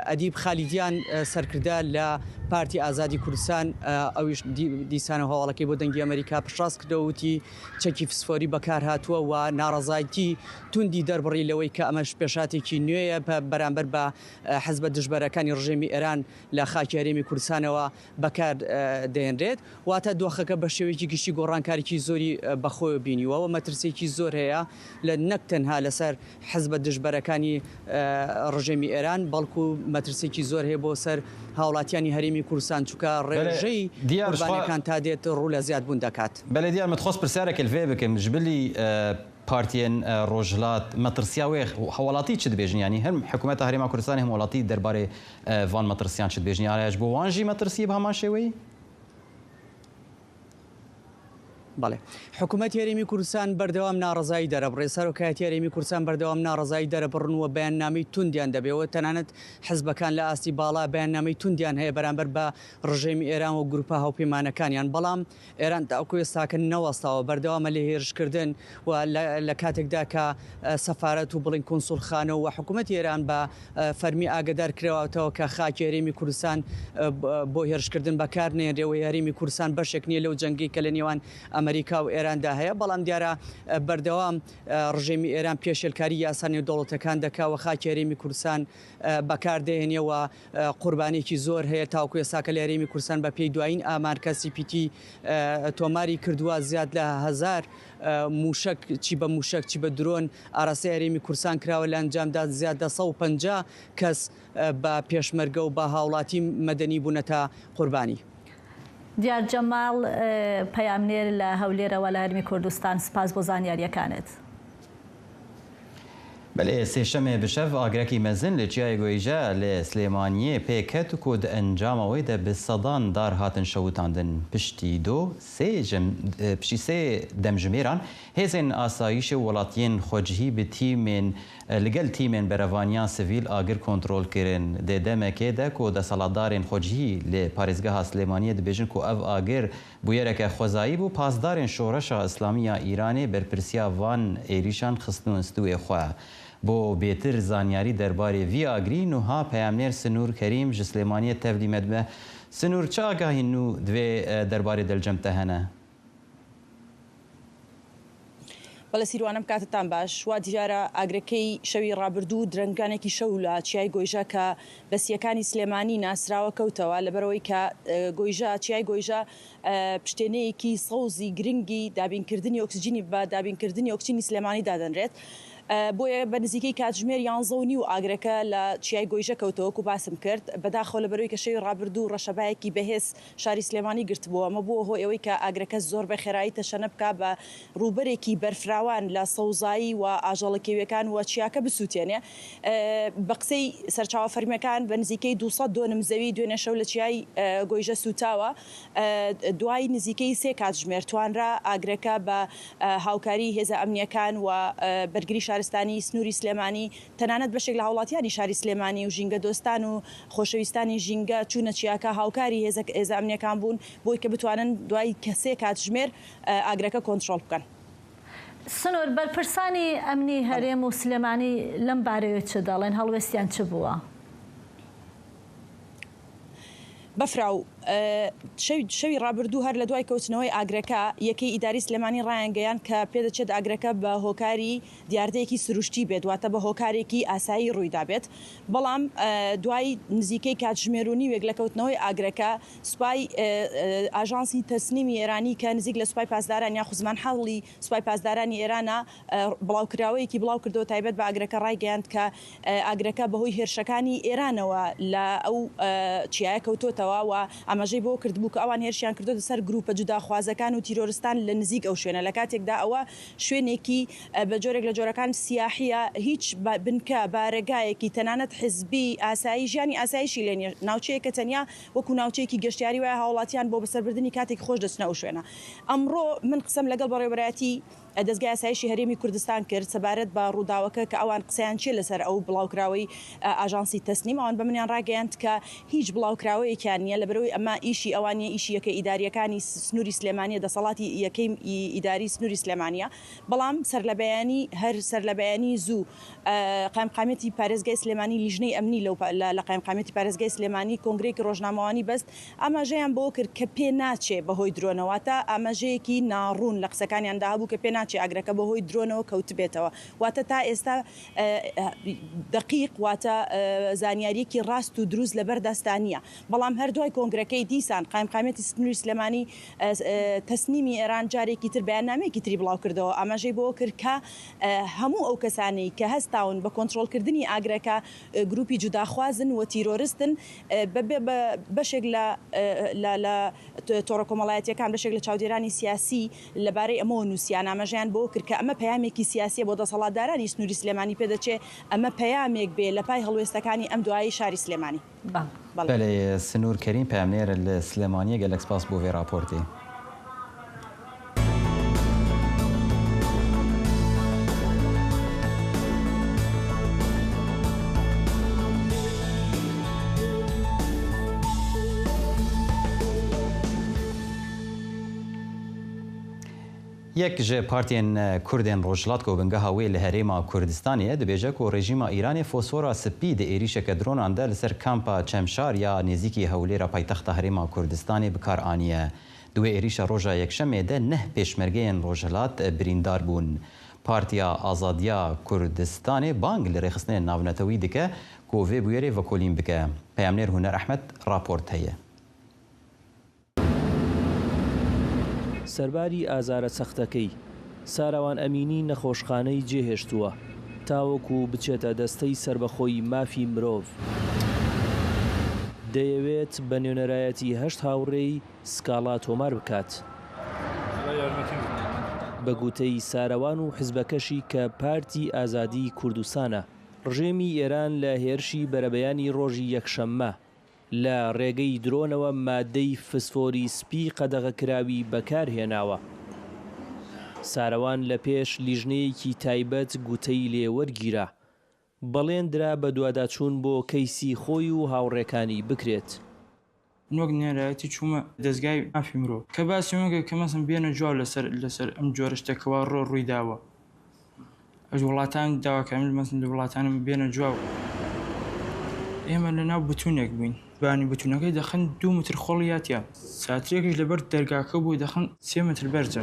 ئەدیب خالیدیان سەرکردە لە پارتی ئازادی کوردستان ئەویش دیسانەوە هەواڵەکەی بۆ دەنگی ئەمەریکا پشتڕاست کردەوە وتی چەکی فسفۆری بەکارهاتووە و ناڕەزایەتی توندی دەربڕی لەوەی کە ئەمەش پێشهاتێکی نوێیە بەرامبەر بە حزبە دژبەرەکانی ڕژێمی ئێران لە خاکی هەرێمی کوردستانەوە بەکار دەهێنرێت، واتە دۆخەکە بە شێوەیەکی گشتی گۆڕانکاریی زۆری بەخۆیەوە بینیوە و مەترسییەکی زۆر هەیە لە نەک تەنها لەسەر حزبە دژبەرەکانی ڕژێمی ئێران، بەڵکو مەترسییەکی زۆر هەیە بۆ سەر هاوڵاتیانی هەرێمی کوردستان، چونکە ڕێژەی قوربانییەکان تا دێت ڕوو لە زیادبوون دەکات. بەلێ دیار متخواست پرسیارەکێ لڤێ بکم ژبلی پارتیێن ڕۆژهلات مەترسیا وێ هەوەڵاتی چ دبێژن یانی هەم حکومەتا هەرێما کوردستانێ هەم وەڵاتی دەربارەێ ڤان مەترسیان چ دبێژن ئایا ژ بۆ وان ژی مەترسیە بە هەمان شێوەیی؟ بەڵێ. حکوومەتی هەرێمی کوردستان بەردەوام ناڕەزایی دەرەبڕێ، سەرۆکایەتی هەرێمی کوردستان بەردەوام ناڕەزایی دەرەبڕن و بەیاننامەی توندیان دەبێ و تەنانەت حزبەکان لە ئاستی باڵا بەیاننامەی توندیان هەیە بەرامبەر بە ڕژێمی ئێران و گرووپە هاوپەیمانەکانیان، بەڵام ئێران تاوەکو ئێستاکە نەوەستاوە، بەردەوامە لە هێرشکردن و لە کاتێکدا کە سەفارەت و بڵێین کونسوڵخانە و حکوومەتی ئێران بە فەرمی ئاگەدار کراوەتەوە کە خاکی هەرێمی کوردستان بۆ هێرشکردن بەکار نەهێنرێ و هەرێمی کوردستان بەشێک نییە لەو جەنگەی کە لە نێوان ئەمەریکا و ئێراندا هەیە، بەڵام دیارە بەردەوام ڕژێمی ئێران پێشێلکاری یاسا نێودەوڵەتیەکان دەکا و خاکی هەرێمی کوردستان بەکار دەهێنێ و قوربانیەکی زۆر هەیە تاوەکو ئێستاکە لە هەرێمی کوردستان بە پێی دوایین ئامار کە سی پی تی تۆماری کردووە زیاد لە هەزار مووشەک چی بە مووشەک چی بە درۆن ئاراستەی هەرێمی کوردستان کراوە لە ئەنجامدا زیاد لە 150 کەس بە پێشمەرگە و بە هاوڵاتی مەدەنی بوونەتە قوربانی. دیار جەماڵ، پەیامنێر لە هەولێرەوە لە هەرێمی کوردستان، سپاس بۆ زانیارییەکانت. بەلێ سێشەمێ bi şev agirekî mezin li Çiyayê Goyîje li Silêmaniyê pê ket ku di encama wê de bi sedan dar hatin şewitandin. Piştî do sê piştî sê demjimêran hêzên asayîşê û welatiyên xwecihî bi tîmên li gel tîmên berevaniya sivîl agir kontrol kirin. Di demekê de ku deselatdarên xwecihî li parêzgeha Silêmaniyê dibêjin ku ev agir Bûyereke xwezayî bû, pasdarên Şoreşa Îslamî ya Îranê berpirsiya van êrîşan xistin stûyê xwe. Bo bêtir zanyarî derbarê vî agirî nuha peyamnêr Sinûr Kerîm ji Silêmaniyê tevlî me dibe. Sinûr, çi agahî nû di vê derbarê de li cem te hene? بەڵێ سیروان ئەم کاتەتان باش. وا دیارە ئاگرەکەی شەوی ڕابردوو درەنگانێکی شەو لە چیای گۆیژە کە بە سییەکانی سلێمانی ناسراوە کەوتەوە، لەبەرئەوەی کە گۆیژە چیای گۆیژە پشتێنەیەکی سەوزی گرنگی دابینکردنی ئۆکسجینی بە دابینکردنی ئۆکسجینی سلێمانی دادەنرێت. بۆیە بە نزیکەی کاتژمێر یانزە و نیو ئاگرەکە لە چیای گۆیژە کەوتەوە وەکو باسم کرد. بەداخەوە لەبەرئەوەی کە شەوی ڕابردوو ڕەشەبایەکی بەهێز شاری سلێمانی گرتبوو، ئەمە بووە هۆی ئەوەی کە ئاگرەکە زۆر بە خێرایی تەشەنە بکا بە ڕووبەرێکی بەرفراوان لە سەوزایی و ئاژەڵە کێویەکان و چیاکە بسووتێنێ. بە قسەی سەرچاوە فەرمیەکان بە نزیکەی 200 دۆنم زەوی دوێنێ شەو لە چیای گۆیژە سووتاوە. دوای نزیکەی سێ کاتژمێر توانرا ئاگرەکە بە هاوکاری هێزە ئەمنیەکان و بەرگری شارستانی سنووری سلێمانی تەنانەت بەشێک لە هاوڵاتیانی شاری سلێمانی و ژینگەدۆستان و خۆشەویستانی ژینگە چوونە چیاکە هاوکاری هێزە ئەمنیەکان بوون بۆی کە بتوانن دوای کە سێ کاتژمێر ئاگرەکە کۆنترۆڵ بکەن. سنور، بەرپرسانی ئەمنی هەرێم و سلێمانی لەم بارەیەوە چ دەڵێن، هەڵوێستیان چ بووە؟ بەفراو شەوی ڕابردوو هەر لە دوای کەوتنەوەی ئاگرەکە، یەکەی ئیداری سلێمانی ڕایانگەیاند کە پێدەچێت ئاگرەکە بە هۆکاری دیاردەیەکی سروشتی بێت، واتە بە هۆکارێکی ئاسایی ڕوویدابێت، بەڵام دوای نزیکەی کاتژمێر و نیوێک لە کەوتنەوەی ئاگرەکە، سوپای ئاژانسی تەسنیمی ئێرانی کە نزیک لە سوپای پاسداران یاخود زمانحاڵی سوپای پاسدارانی ئێرانە، بڵاوکراوەیەکی بڵاوکردەوە تایبەت بە ئاگرەکە ڕایگەیاند کە ئاگرەکە بەهۆی هێرشەکانی ئێرانەوە لە ئەو چیایە کەوتۆتەوە و ئاماژەی بەوە کردبوو کە ئەوان هێرشیان کردۆتە سەر گروپە جوداخوازەکان و تیرۆرستان لە نزیک ئەو شوێنە لە کاتێکدا ئەوە شوێنێکی بە جۆرێک لە جۆرەکان سیاحیە هیچ بنکە بارەگایەکی تەنانەت حزبی ئاسایی ژیانی ئاسایشی لێ نیە ناوچەیەکە تەنیا وەکو ناوچەیەکی گەشتیاری وایە هاوڵاتیان بۆ بەسەربردنی کاتێکی خۆش دەچنە ئەو شوێنە ئەمڕۆ من قسەم لەگەڵ بەڕێوەبەرایەتی دەزگای ئاسایشی هەرێمی کوردستان کرد سەبارەت بە ڕووداوەکە کە ئەوان قسەیان چیە لەسەر ئەو بڵاوکراوەی ئاژانسی تەسنیم ئەوان بە منیان ڕاگەیاند کە هیچ بڵاوکراوەیەکیان نیە لەبەرئەوەی ئەمە ئیشی ئەوان نیە ئیشی یەکە ئیداریەکانی سنوری سلێمانیە دەسەڵاتی یەکەی ئیداری سنوری سلێمانیە بەڵام سەرلەبەیانی هەر سەرلەبەیانی زوو قایمقامیەتی پارێزگای سلێمانی لیژنەی ئەمنی لەو لە قایمقامیەتی پارێزگای سلێمانی کۆنگرەیەکی ڕۆژنامەوانی بەست ئاماژەیان بەوە کرد کە پێ ناچێ بەهۆی درۆنەوە واتە ئاماژەیەکی ناڕوون لە قسەکانیاندا هەبوو کە پێ ناچێ ئاگرەکە بەهۆی درۆنەوە کەوتبێتەوە واتە تا ئێستا دەقیق واتە زانیارییەکی ڕاست و دروست لەبەر دەستا نییە بەڵام هەر دوای کۆنگرەکەی دیسان قایمقامیەتی سنووری سلێمانی تەسنیمی ئێران جارێکی تر بەیاننامەیەکی تری بڵاوکردەوە ئاماژەی بەوە کرد کە هەموو ئەو کەسانەی کە هەستاون بە کۆنترۆڵکردنی ئاگرەکە گروپی جوداخوازن و تیرۆرستن بە بەشێک لە لە تۆڕە کۆمەڵایەتییەکان بەشێک لە چاودێرانی سیاسی لەبارەی ئەمەوە نووسیان ئاماژەیان بەوە کرد کە ئەمە پەیامێکی سیاسییە بۆ دەسەڵاتدارانی سنووری سلێمانی پێدەچێ ئەمە پەیامێک بێ لە پای هەڵوێستەکانی ئەم دوایەی شاری سلێمانی. بەڵێ. بەلێ سنوور کەریم پەیامنێر لە سلێمانیە گەلەک سپاس بۆ ڤێ راپۆرتێ. Yek ji partiyên Kurdên Rojhilat ku bingeha wê li Herêma Kurdistanê ye dibêje ku rejîma Îranê fosfora spî di êrîşeke dronan de li ser kampa Çemşar ya nêzîkî Hewlêra paytexta Herêma Kurdistanê bi kar aniye. Di wê êrîşa roja Yekşemê de neh pêşmergeyên Rojhilat birîndar bûn. Partiya Azadiya Kurdistanê bang li rêxistinên navnetewî dike ku vê bûyerê vekolîn bike. Peyamnêr Huner Ehmed raport heye. سەرباری ئازارە سەختەکەی، ساراوان ئەمینی نەخۆشخانەی جێهێشتووە تاوەکو بچێتە دەستەی سەربەخۆی مافی مرۆڤ. دەیەوێت بە نوێنەرایەتی هەشت هاوڕێی سکاڵا تۆمار بکات. بە گوتەی سارەوان و حزبەکەشی کە پارتی ئازادیی کوردستانە، ڕژێمی ئێران لە هێرشی بەرەبەیانی ڕۆژی یەکشەممە لە ڕێگەی درۆنەوە مادەی فسفۆری سپی قەدەغەکراوی بەکارهێناوە. سارەوان لە پێش لیژنەیەکی تایبەت گوتەی لێ وەرگیرا. بەڵێن درا بەدواداچوون بۆ کەیسی خۆی و هاوڕێکانی بکرێت. من وەک نوێنەرایەتی چوومە دەزگای مافی مرۆڤ کە باسی ئەوە کرد کە مەسەن بێنە جواب لەسەر لەسەر ئەم جۆرە شتە کەوا ڕۆ ڕووی داوە ئەش وڵاتان داواکارم مەسن لە وڵاتانم بێنە جواب ئێمە لە ناو بتونێک بووین بانی بتونەکەی دەخەن دوو متر خۆڵی یاتیا ساترێکیش لەبەر دەرگاکە بوو دەخەن سێ متر بەرزە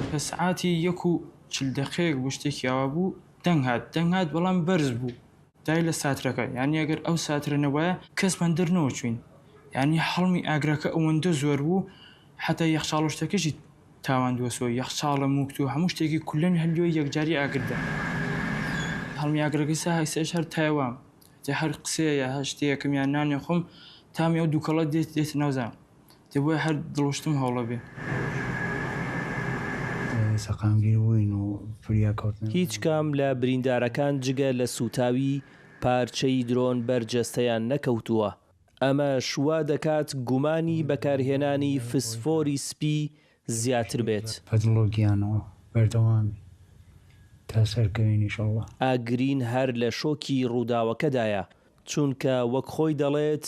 کە سعاتی یەک و چل دەقەیەک بوو شتێکی ئاوا بوو دەنگ هات دەنگ هات بەڵام بەرز بوو دای لە ساترەکە یانی ئەگەر ئەو ساترە نەبوایە کەسمان دەرنەوەچوین یانی هەڵمی ئاگرەکە ئەوەندە زۆر بوو حەتا یەخچاڵ و شتەکەشی تاواندوەسۆ یەخچاڵە موکت و هەموو شتێکی کولەن هەر لۆی یەکجاری ئاگردا هەڵمی ئاگرەکەی سا هەیسەش هەر تایوام جا هەر قسەیە یا هەر شتێکم یان نانێ خۆم تامی ئەو دووکەڵە دێت دێتە ناو زام دێ بۆیە هەر دڵوشتم هەوڵە بێ. سەقامگیر بووین و فریا کەوتن. هیچ کام لە بریندارەکان جگە لە سووتاوی پارچەی درۆن بەر جەستەیان نەکەوتووە، ئەمەش وا دەکات گومانی بەکارهێنانی فسفۆری سپی زیاتر بێت. بە دڵ و گیانەوە بەردەوامین تا سەرکەوین ئیشەڵڵا. ئاگرین هەر لە شۆکی ڕووداوەکەدایە، چونکە وەک خۆی دەڵێت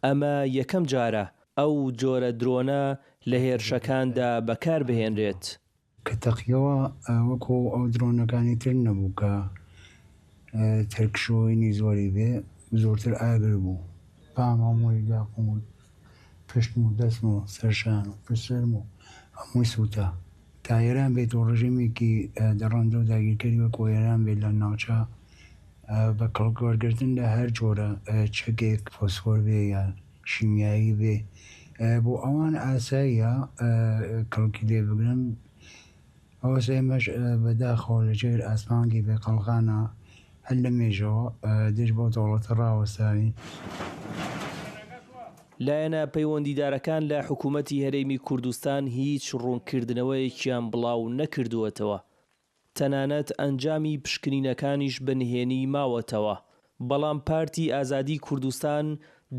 ئەمە یەکەم جارە ئەو جۆرە درۆنە لە هێرشەکاندا بەکاربهێنرێت. کە تەقیەوە وەکو ئەو درۆنەکانی تر نەبوو کە تەرکشۆینی زۆری بێ زۆرتر ئاگر بوو پام هەمووی لاقم و پشتم و دەستم و سەرشان و پشت سەرم و هەمووی سووتا. تا ئێران بێت و ڕژێمێکی دڕندە و داگیرکەری وەکو ئێران بێت لە ناوچە بە کەڵک وەرگرتن لە هەر جۆرە چەکێک فۆسفۆر بێ یا شیمیایی بێ بۆ ئەوان ئاساییە کەڵکی لێ بگرن ئەوەس ئێمەش بە داخەوە لە ژێر ئاسمانگی بێ قەڵغانە هەر لە مێژەوە دژ بەو دەوڵەتە ڕاوەستاوین. لایەنە پەیوەندیدارەکان لە حکومەتی هەرێمی کوردستان هیچ ڕوونکردنەوەیەکیان بڵاو نەکردووەتەوە تەنانەت ئەنجامی پشکنینەکانیش بە نهێنی ماوەتەوە، بەڵام پارتی ئازادی کوردستان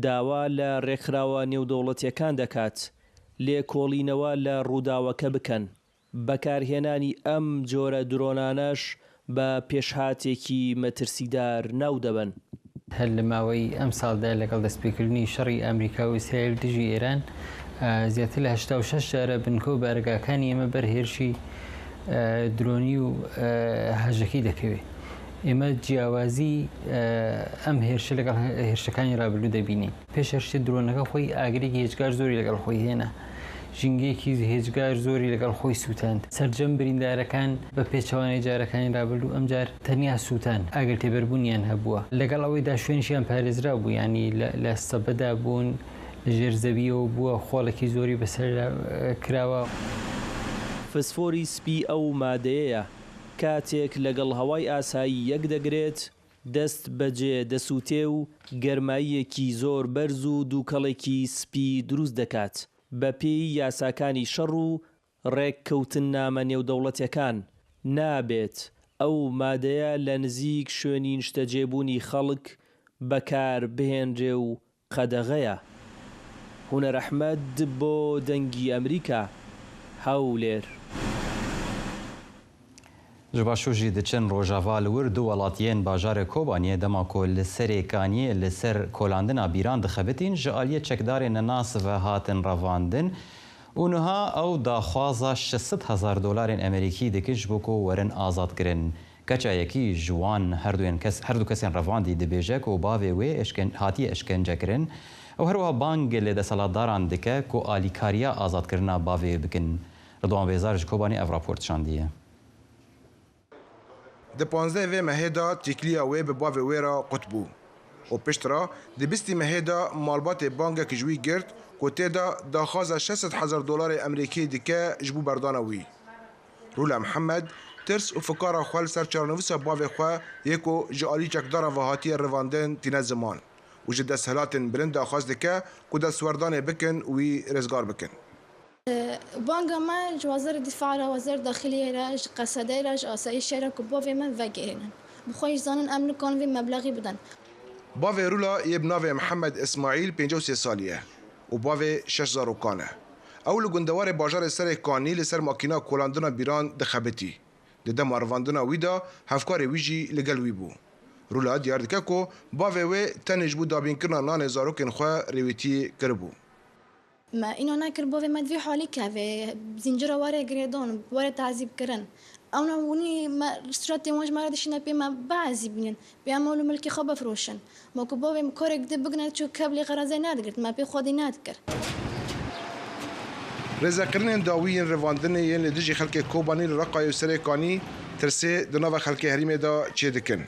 داوا لە رێکخراوە نێودەوڵەتیەکان دەکات لێکۆڵینەوە لە رووداوەکە بکەن، بەکارهێنانی ئەم جۆرە درۆنانەش بە پێشهاتێکی مەترسیدار ناودەبەن. هەر لە ماوەی ئەمساڵدا لەگەڵ دەستپێکردنی شەڕی ئەمریکا و ئیسرائیل دژی ئێران زیاتر لە 86 جارە بنکە و بارەگاکانی ئێمە بەر هێرشی درۆنی و هەژەکی دەکەوێت. ئێمە جیاوازی ئەم هێرشە لەگەڵ هێرشەکانی رابردوو دەبینین. پێش هەر شتێ درۆنەکە خۆی ئاگرێکی هێجگار زۆری لەگەڵ خۆی هێنا. ژینگەیەکی هێجگار زۆری لەگەڵ خۆی سووتاند. سەرجەم بریندارەکان بە پێچەوانەی جارەکانی رابردوو ئەمجار تەنیا سووتان، ئاگر تێبەربوونیان هەبووە. لەگەڵ ئەوەیدا شوێنیشیان پارێزراو بوو، یانی لە سەبەدا بوون، لە ژێر زەوییەوە بووە، خۆڵێکی زۆری بەسەردا کراوە. فسفۆری سپی ئەو مادەیەیە کاتێک لەگەڵ هەوای ئاسایی یەک دەگرێت، دەست بەجێ دەسووتێ و گەرماییەکی زۆر بەرز و دووکەڵێکی سپی دروست دەکات، بەپێی یاساکانی شەڕ و ڕێککەوتننامە نێودەوڵەتیەکان، نابێت ئەو مادەیە لە نزیک شوێنی نیشتەجێبوونی خەڵک بەکار بهێنرێ و قەدەغەیە. هونەر ئەحمەد بۆ دەنگی ئەمریکا، هەولێر. Ji başûr jî diçin Rojava li wir du welatiyên bajarê Kobaniyê dema ku li serê kaniyê li ser kolandina bîran dixebitîn ji aliyê çekdarên nenas ve hatin revandin û niha ew daxwaza 600 hezar dolarên Amerîkî dikin ji bo ku werin azadkirin. Keça yekî ji wan herduyên kes herdu kesên revandî dibêje ku bavê wê hatiye eşkencekirin ew herwiha bang li deselatdaran dike ku alîkariya azadkirina bavê wê bikin. Ridwan Bêzar ji Kobanê ev raport şandiye. Di 15 vê mehê de têkiliya wê bi bavê wê re qut bû û pişt re di bîstî mehê de malbatê bangek ji wî girt ku tê de daxwaza 600 hezar dolarê Amerîkî dike ji bo berdana wî. Rûla Mihemed tirs û fikara xwe li ser çarenivîsa bavê xwe yê ku ji alî çekdaran ve hatiye revandin tîne ziman. û ji desthilatên bilind daxwaz dike ku destwerdanê bikin û wî rizgar bikin. Banga me ji Wezarê Dîfaa re, Wezarê Daxiliyê re, ji Qesedeyê re, ji Asayîşê re ku bavê me vegerînin. Bi xwe jî zanin em nikarin vê meblexî bidin. Bavê Rula yê bi navê Mihemed Îsmaîl 53 salî ye û bavê şeş zarokan e. Ew li gundewarê bajarê Serê Kanî li ser makîna kolandina bîran dixebitî. Di dema revandina wî de hevkarê wî jî li gel wî bû. Rula diyar dike ku bavê wê tenê ji bo dabînkirina nanê zarokên xwe rêwîtiyê kiribû. Me îno nekir bavê me di vî halî keve, zîncira were girêdan, were tezîbkirin. Ewna winî me suretê wan ji me re dişîne pê me biezîbînin, pê em mal û milkê xwe bifiroşin. Ma ku bavê min karek di bigire çû keblê xerezê nedigirt, me pê xwedî nedikir. Rêzekirinên dawî yên revandinê yên li dijî xelkê Kobanî li Reqayê û Serê Kanî tirsê di nava xelkê herêmê de çêdikin.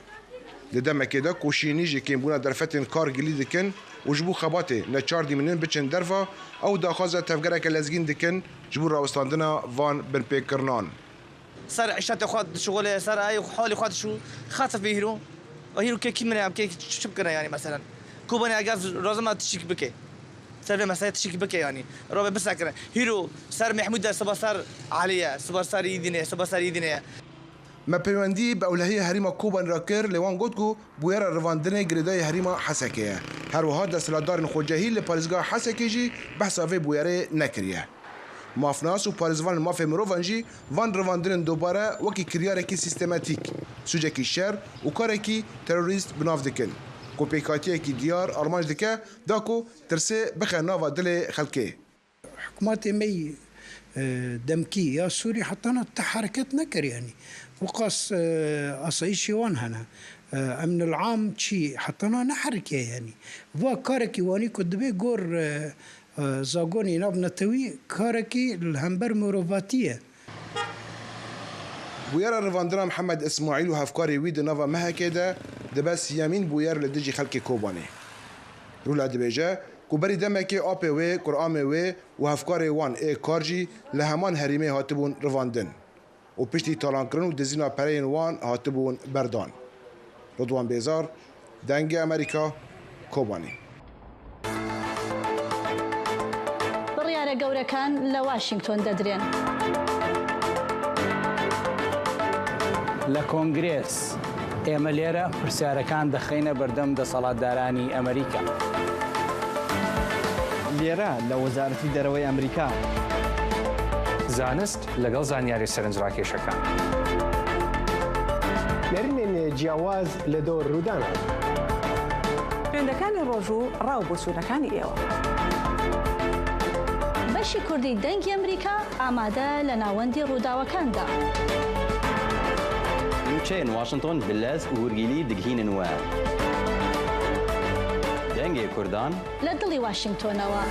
Di demekê de ku şînî ji kêmbûna derfetên kar gilî dikin û ji bo xebatê neçar dimînin biçin derva, ew daxwaza tevgereke lezgîn dikin ji bo rawestandina van binpêkirinan. Ser îşetê xwe dişixule, ser ey halê xwe dişû xetif bê hîro. Hîro kê kî min e em kê çi bikine yanî meselen. Kobanê eger lazim e tiştekî bike. Ser vê meseleyê tiştekî bike yanî. Rabe bisekine. Hîro ser Mehmûd e siba ser Elî ye, siba ser Îdînê ye, siba ser Îdînê ye. Me peywendî bi ewlehiya herêma Kobanê re kir lê wan got ku bûyera revandinê girêdayî herêma Hesekê ye. Her wiha desthilatdarên xwecehî li parêzgeha Hesekê jî behsa vê bûyerê nekiriye. Mafnas û parêzvanên mafê mirovan jî van revandinên dubare wekî kiryarekî sîstematîk, sûcekî şer û karekî terorîst bi nav dikin ku pêkhatiyekî diyar armanc dike da ku tirsê bixe nava dilê xelkê. Hikûmetê me yî demkî ya Sûrî heta niha ti hereket nekir yanî. Wexas asayîşê wan hene. Emnul am çî heta niha neherikiye yanî. Va karekî wanî ku dibê gor zagonê navnetewî karekî li hember mirovatî ye. Bûyera revandina Mihemed Îsmaîl û hevkarê wî di nava mehekê de dibe siyemîn bûyer li dijî xelkê Kobanê. Rûla dibêje ku berî demekê apê wê, kuramê wê û hevkarê wan ê kar jî li heman herêmê hatibûn revandin û piştî talankirin û dizîna pereyên wan hatibûn berdan. Ridwan Bêzar, Dengê Amerîka, Kobanê. بڕیارە گەورەکان لە واشینگتۆن دەدرێن. لە کۆنگرێس، ئێمە لێرە پرسیارەکان دەخەینە بەردەم دەسەڵاتدارانی ئەمریکا. لێرە لە وەزارەتی دەرەوەی ئەمریکا. زانست لەگەڵ زانیاریە سەرنجڕاکێشەکان. نەرمێن جیاواز لە دەور ڕوودانە. ترێندەکانی ڕۆژ و ڕا و بۆچوونەکانی ئێوە. بەشی کوردی دەنگی ئەمریکا ئامادە لە ناوەندی ڕووداوەکاندا. Nûçeyên Washington bi lez û hûrgîlî digihînin we. Dengê Kurdan. لە دڵی واشینگتۆنەوە.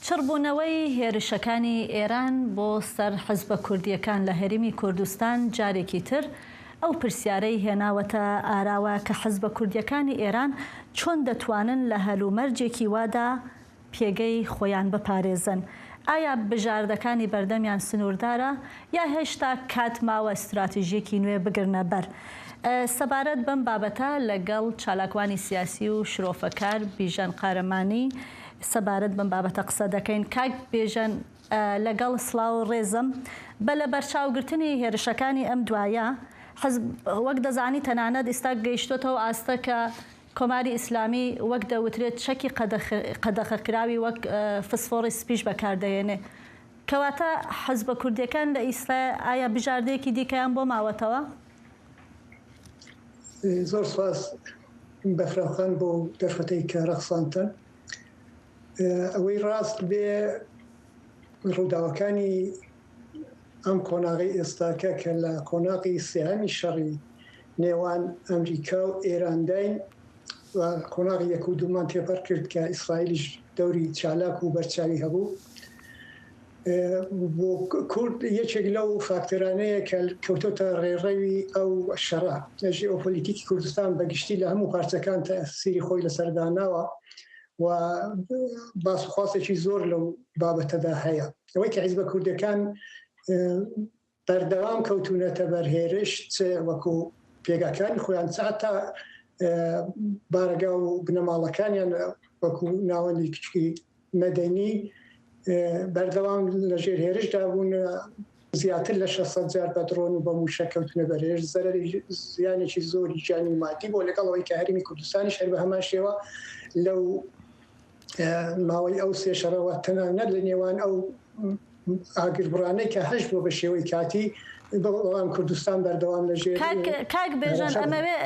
چڕبوونەوەی هێرشەکانی ئێران بۆ سەر حزبە کوردییەکان لە هەرێمی کوردستان جارێکی تر ئەو پرسیارەی هێناوەتە ئاراوە کە حزبە کوردییەکانی ئێران چۆن دەتوانن لە هەلومەرجێکی وادا پێگەی خۆیان بپارێزن؟ ئایا بژاردەکانی بەردەمیان سنووردارە یا هێشتا کات ماوە ستراتیژییەکی نوێ بگرنە بەر؟ سەبارەت بەم بابەتە لەگەڵ چالاکوانی سیاسی و شرۆفەکار بیژەن قارەمانی سەبارەت بەم بابەتە قسە دەکەین. کاک بێژەن لەگەڵ سڵاو و ڕێزم، بە لەبەرچاوگرتنی هێرشەکانی ئەم دوایە، حزب وەک دەزانی تەنانەت ئیستا گەیشتۆتەوە ئاستە کە کۆماری ئیسلامی وەک دەوترێت چەکی قەدەخەکراوی وەک فسفۆڕی سپیش بەکاردەهێنێ. کەواتە حزبە کوردیەکان لە ئیستا ئایا بژاردەیەکی دیکەیان بۆ ماوەتەوە؟ زۆر سوپاس بەفراو خان بۆ دەرفەتەی کە ڕەخساندتان. ئەوەی ڕاست بێ ڕووداوەکانی ئەم قۆناغەی ئێستاکە کە لە قۆناغی سێهەمی شەڕی نێوان ئەمریکا و ئێرانداین و قۆناغی یەک و دوومان تێپەڕ کرد کە ئیسرائیلیش دەوری چالاک و بەرچاوی هەبوو بۆ کورد یەکێک لەو فاکتەرانەیە کە کەوتۆتە ڕێڕەوی ئەو شەڕە. ژێئۆپۆلیتیکی کوردستان بە گشتی لە هەموو پارچەکان تەئسیری خۆی لەسەر داناوە و باس و خواستێکی زۆر لەو بابەتەدا هەیە. ئەوەی کە حیزبە کوردەکان بەردەوام کەوتوونەتە بەر هێرش چ وەکو. پێگاکانی خۆیان چ هەتا بارەگا و بنەماڵەکانیان وەکو ناوەندی کچکی مەدەنی بەردەوام لەژێر هێرشدا بوون زیاتر لە 600 جار بە درۆن و بە مووشەک کەوتنە بەر هێرش زەرەری زیانێکی زۆری گیانی و مادی بۆ لەگەڵ ئەوەی کە هەرێمی کوردستانیش هەر بە هەمان شێوە لەو ماوەی ئەو سێ شەڕەوە تەنانەت لە نێوان ئەو ئاگربڕانەی کە هەش بووە بە شێوەی کاتی بەڵام کوردستان بەردەوام لە ژێر کاک بێژەن ئەمەوێ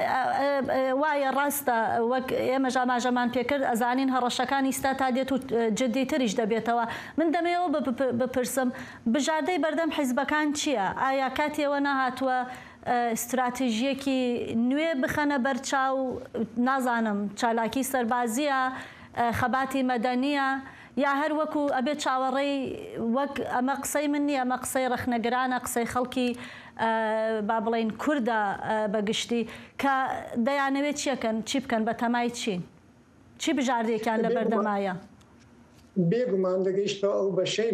وایە ڕاستە وەک ئێمەش ئاماژەمان پێکرد ئەزانین هەڕەشەکان ئیستا تا دێت و جدیتریش دەبێتەوە من دەمەوێ بپرسم بژاردەی بەردەم حیزبەکان چییە ئایا کاتی ئەوە نەهاتووە ستراتیژیەکی نوێ بخەنە بەرچاو نازانم چالاکی سەربازیە خەباتی مەدەنیە یا هەر وەکو ئەبێ چاوەڕێی وەک ئەمە قسەی من نیە ئەمە قسەی ڕەخنەگرانە قسەی خەڵکی با بڵێین کوردە بە گشتی کە دەیانەوێ چیەکەن چی بکەن بە تەمای چین چی بژاردەیەکیان لە بەردەمایە؟ بێ گومان دەگەیشتە ئەو بەشەی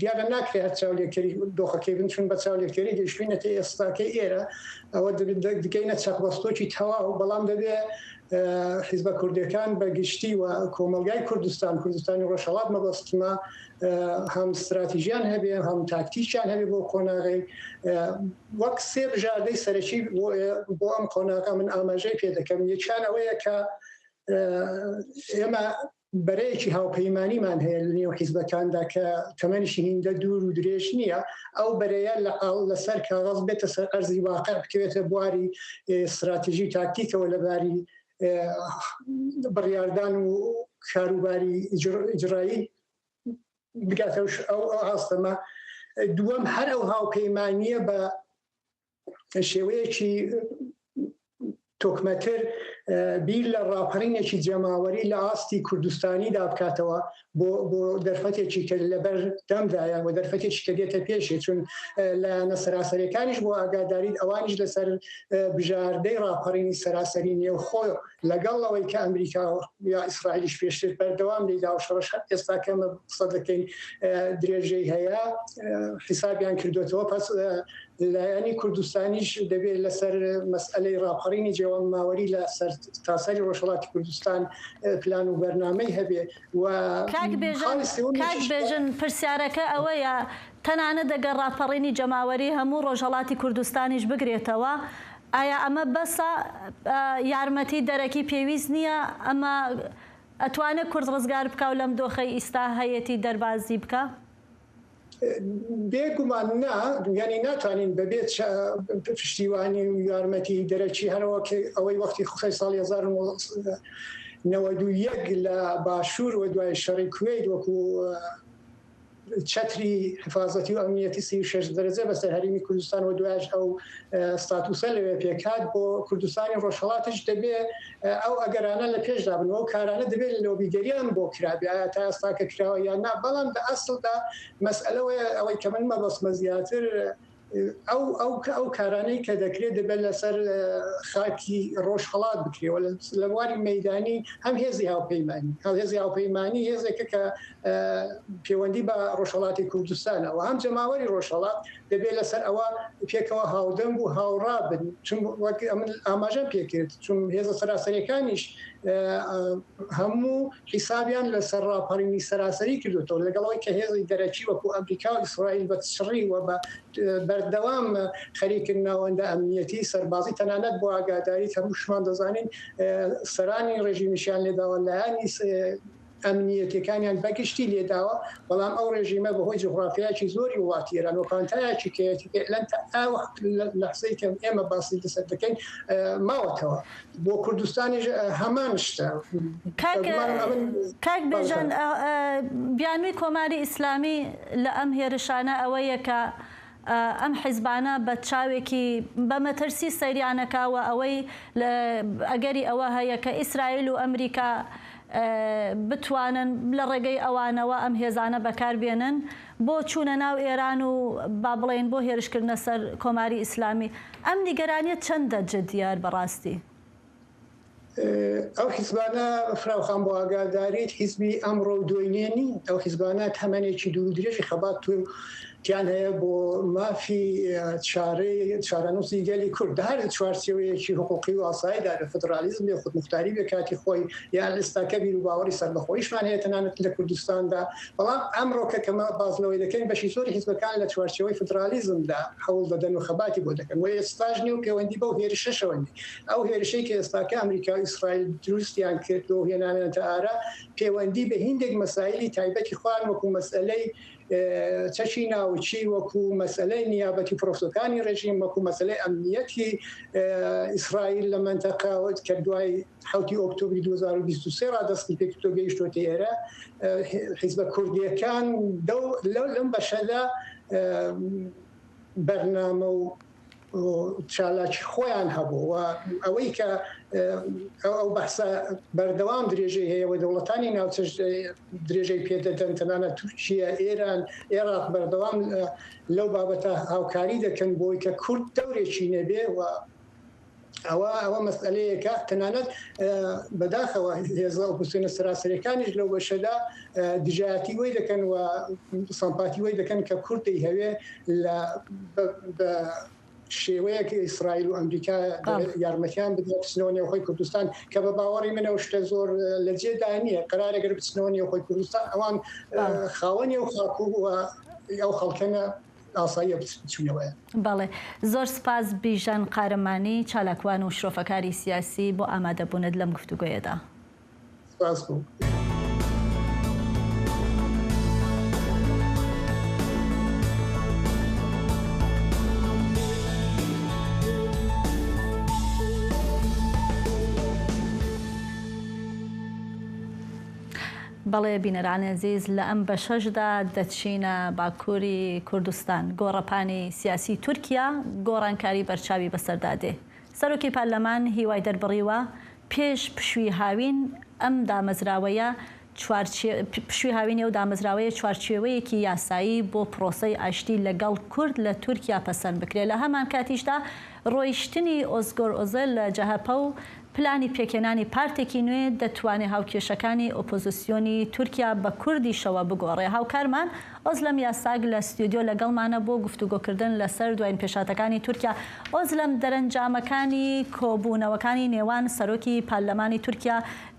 دیارە ناکرێ هەر چاولێکەری دۆخەکەی بن چون بە چاولێکەری گەیشتوینەتە ئێستاکەی ئێرە ئەوە دەگەینە چەقبەستۆکی تەواو بەڵام دەبێ حیزبە کوردەکان بە گشتی و کۆمەڵگای کوردستان کوردستانی ڕۆژهەڵات مەبەستمە هەم ستراتیژیان هەبێ هەم تاکتیکیان هەبێ بۆ قۆناغی وەک سێ بژاردەی سەرەکی بۆ ئەم قۆناغە من ئاماژەی پێ دەکەم یەکیان ئەوەیە کە ئێمە بەرەیەکی هاوپەیمانیمان هەیە لە نێو حیزبەکاندا کە تەمەنیشی هیندە دوور و درێژ نییە، ئەو بەرەیە لە لەسەر کاغەز بێتە سەر ئەرزی واقع بکەوێتە بواری ستراتیژی و تاکتیکەوە لە باری بڕیاردان و کاروباری ئیجرایی بگاتە ئەو ئاستەمە. دووەم هەر ئەو هاوپەیمانییە بە شێوەیەکی تۆکمەتر بیر لە ڕاپەڕینێکی جەماوەری لە ئاستی کوردستانیدا بکاتەوە بۆ بۆ دەرفەتێکی کە لەبەر دەمدایە و دەرفەتێکی کە دێتە پێشێ چون لایەنە سەراسەریەکانیش بۆ ئاگاداریت ئەوانیش لەسەر بژاردەی ڕاپەڕینی سەراسەری نێوخۆ لەگەڵ ئەوەی کە ئەمریکا یا ئیسرائیلیش پێشتر بەردەوام لێدا و شەڕش هەر ئێستا کە ئەمە قسە دەکەین درێژەی هەیە حیسابیان کردوێتەوە پس لایەنی کوردستانیش دەبێت لەسەر مەسئلەی ڕاپەڕینی جەماوەری لە سەر تاسەری ڕۆژهەڵاتی کوردستان پلان و بەرنامەی هەبێ و کاک بێژەن کاک بێژن پرسیارەکە ئەوەیە تەنانەت ئەگەر ڕاپەڕینی جەماوەری هەموو ڕۆژهەڵاتی کوردستانیش بگرێتەوە ئایا ئەمە بەسە یارمەتی دەرەکی پێویست نییە ئەمە ئەتوانێت کورد ڕزگار بکا و لەم دۆخەی ئیستا هەیەتی دەربازی بکا؟ بێ گومان نا، یانی ناتوانین بەبێ پشتیوانی و یارمەتی دەرەکی هەرەوەک ئەوەی وەختی خۆی ساڵی 1991 لە باشوور و دوای شەڕی کوەیت وەکو چەتری حفاظەتی و ئەمنیەتی 36 دەرەجە بەسەر هەرێمی کوردستان و دوایش ئەو ستاتوسە لەوێ پێکهات بۆ کوردستانی ڕۆژهەڵاتیش دەبێ ئەو ئەگەرانە لە پێشدا بن و ئەو کارانە دەبێت لۆبیگەریان بۆ کرابێ ئایا تا ئێستاکە کراوە یان نا بەڵام لە ئەسڵدا مەسئەلەوەیە ئەوەی کە من مەبەستمە زیاتر ئەو ئەو ئەو کارانەی کە دەکرێت دەبێت لەسەر خاکی ڕۆژهەڵات بکرێەوە لە بواری مەدانی هەم هێزی هاوپەیمانی هەم هێزی هاوپەیمانی هێزێکە کە پەیوەندی بە ڕۆژهەڵاتی کوردستانەوە هەم جەماوەری ڕۆژهەڵات دەبێت لەسەر ئەوە پێکەوە هاودەنگ و هاوڕا بن چون وەک ئەمن ئاماژەم پێکرد چون هێزە سەراسەریەکانیش هەموو حیسابیان لەسەر ڕاپەڕینی سەراسەری کردوتەوە لەگەڵەوەی کە هێزی دەرەکی وەکو ئەمریکا و ئیسرائیل بە چڕی و بە بەردەوام خەریکن ناوەندە ئەمنیەتی سەربازی تەنانەت بۆ ئاگاداری هەمووشمان دەزانین سەرانی ڕژیمیشیان لێداوە لایەنی ئەمنیەتیەکانیان بەگشتی لێداوە، بەڵام ئەو ڕێژیمە بەهۆی جوغرافیایەکی زۆری وڵاتی ئێران و پانتایەکی کەیەتی فعلەن تا ئەو لەحزەی کە ئێمە باسی لەسەر دەکەین ماوەتەوە. بۆ کوردستانیش هەمان شتە. کاک کاک بێژەن بیانووی کۆماری ئیسلامی لە ئەم هێرشانە ئەوەیە کە ئەم حیزبانە بە چاوێکی بە مەترسی سەیریان ئەکا و ئەوەی ئەگەری ئەوە هەیە کە ئیسرائیل و ئەمریکا بتوانن لە ڕێگەی ئەوانەوە ئەم هێزانە بەکار بێنن بۆ چوونە ناو ئێران و با بڵێین بۆ هێرشکردنە سەر کۆماری ئیسلامی. ئەم نیگەرانیە چەندە جدیە بەڕاستی؟ ئەو حیزبانە فراوخان بۆ ئاگاداریت حیزبی ئەمڕۆ و دۆینێ نین، ئەو حیزبانە تەمەنێکی دوور و درێژی خەبات و. تیان هەیە بۆ مافی چارەی چارەنووسی گەلی کورد لە هەر چوارچێوەیەکی حقوقی و ئاساییدا بێ فدرالیزم بێ خودموختاری بێ کاتی خۆی یان ئێستاکە بیر و باوەڕی سەربەخۆیشمان هەیە تەنانەت لە کوردستاندا بەڵام ئەمڕۆکە کە مە باس لەوەی دەکەین بەشی زۆری حیزبەکان لە چوارچێوەی فدرالیزمدا هەوڵ دەدەن و خەباتی بۆ دەکەن و ئێستاش نیە و پەیوەندی بەو هێرشەشەوە نیە ئەو هێرشەی کە ئێستاکە ئەمریکا و ئیسرائیل دروستیان کرد و هێنانیانتە ئارا پەیوەندی بە هیندێک مەسایلی تایبەتی خۆیان وەکو مەسئەلەی چەکی ناوکی وەکو مەسئەلەی نیابەتی پرۆسەکانی ڕێژیم وەکو مەسئەلەی ئەمنیەتی ئیسرائیل لە مەنتەقە کە دوای حوتی ئۆکتۆبری 2023 را دەستی پێکردو گەیشتۆتە ئێرە حیزبە کوردیەکان لەم بەشەدا بەرنامە و چالاکی خۆیان هەبوو و ئەوەی کە ئەو بەحسە بەردەوام درێژەی هەیە و دەوڵەتانی ناوچەش درێژەی پێدەدەن تەنانەت تورکیا ئێران عێراق بەردەوام لەو بابەتە هاوکاری دەکەن بۆی کە کورد دەورێکی نەبێ و ئەوە ئەوە مەسئلەیەکە تەنانەت بەداخەوە هێزە ئۆپۆزسیۆنە سەراسەریەکانیش لەو بەشەدا دژایەتی وەی دەکەن و سەمپاتی وەی دەکەن کە کورد دەیهەوێ لە بە شێوەیەک ئیسرائیل و ئەمریکا یارمەتیان بدات بچنەوە نێوخۆی کوردستان کە بە باوەڕی من ئەو شتە زۆر لە جێدا نییە قەرارە گەر بچنەوە نێوخۆی کوردستان ئەوان خاوەنی ئەو خاک و ئەو خەڵکەنە ئاساییە بچوونەوەیە. بەڵێ زۆر سپاس بیژەن قارەمانی چالاکوان و شرۆفەکاری سیاسی بۆ ئامادەبوونت لەم گفتوگۆیەدا. سپاس بۆ. بەڵێ بینەرانی ئەزیز لە ئەم بەشەشدا دەچینە باکووری کوردستان، گۆڕەپانی سیاسی تورکیا گۆڕانکاری بەرچاوی بەسەردا دێ. سەرۆکی پەرلەمان هیوای دەربڕیوە پێش پشووی هاوین ئەم دامەزراوەیە پشووی هاوینی ئەو دامەزراوەیە چوارچێوەیەکی یاسایی بۆ پرۆسەی ئاشتی لەگەڵ کورد لە تورکیا پەسەند بکرێت لە هەمانکاتیشدا ڕۆیشتنی ئۆزگۆر ئۆزێل لە جەهەپە و پلانی پێکهێنانی پارتێکی نوێ دەتوانێ هاوکێشەکانی ئۆپۆزسیۆنی تورکیا بە کوردیشەوە بگۆڕێ. هاوکارمان ئۆزلەم یاساگ لە ستۆدیۆ لەگەڵمانە بۆ گفتوگۆکردن لەسەر دواین پێشهاتەکانی تورکیا. ئۆزلەم دەرەنجامەکانی کۆبوونەوەکانی نێوان سەرۆکی پارلەمانی تورکیا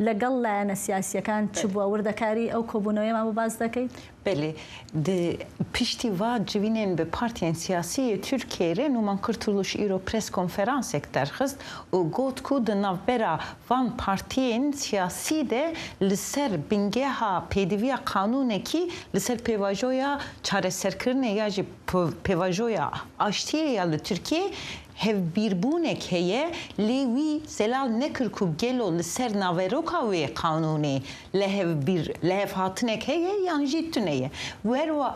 لەگەڵ لایەنە سیاسییەکان چ بووە؟ وردەکاری ئەو کۆبوونەوەیەمان بۆ باس دەکەیت؟ بەلێ di piştî va civînên bi partiyên siyasî yê Tirkiyeyê re Numan Kurtuluş îro press konferansek derxist û got ku di navbera van partiyên siyasî de li ser bingeha pêdiviya qanûnekî li ser pêvajoya çareserkirinê ya jî pêvajoya aştiyê ya li Tirkiyeyê hevbîrbûnek heye lê wî zelal nekir ku gelo li ser naveroka wê qanûnê lihevhatinek heye yan jî tune ye.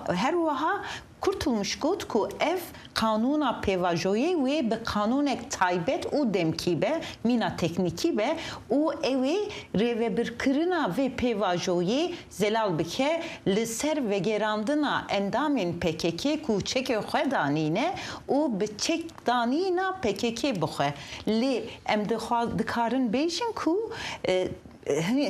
Her wiha Kurtulmuş got ku ev qanûna pêvajoyê wê bi qanûnek taybet û demkî be, mîna teknîkî be û ew ê rêvebirkirina vê pêvajoyê zelal bike li ser vegerandina endamên pkk ku çekê xwe danîne û bi çek danîna pkk bi xwe. Lê em dikarin bêjin ku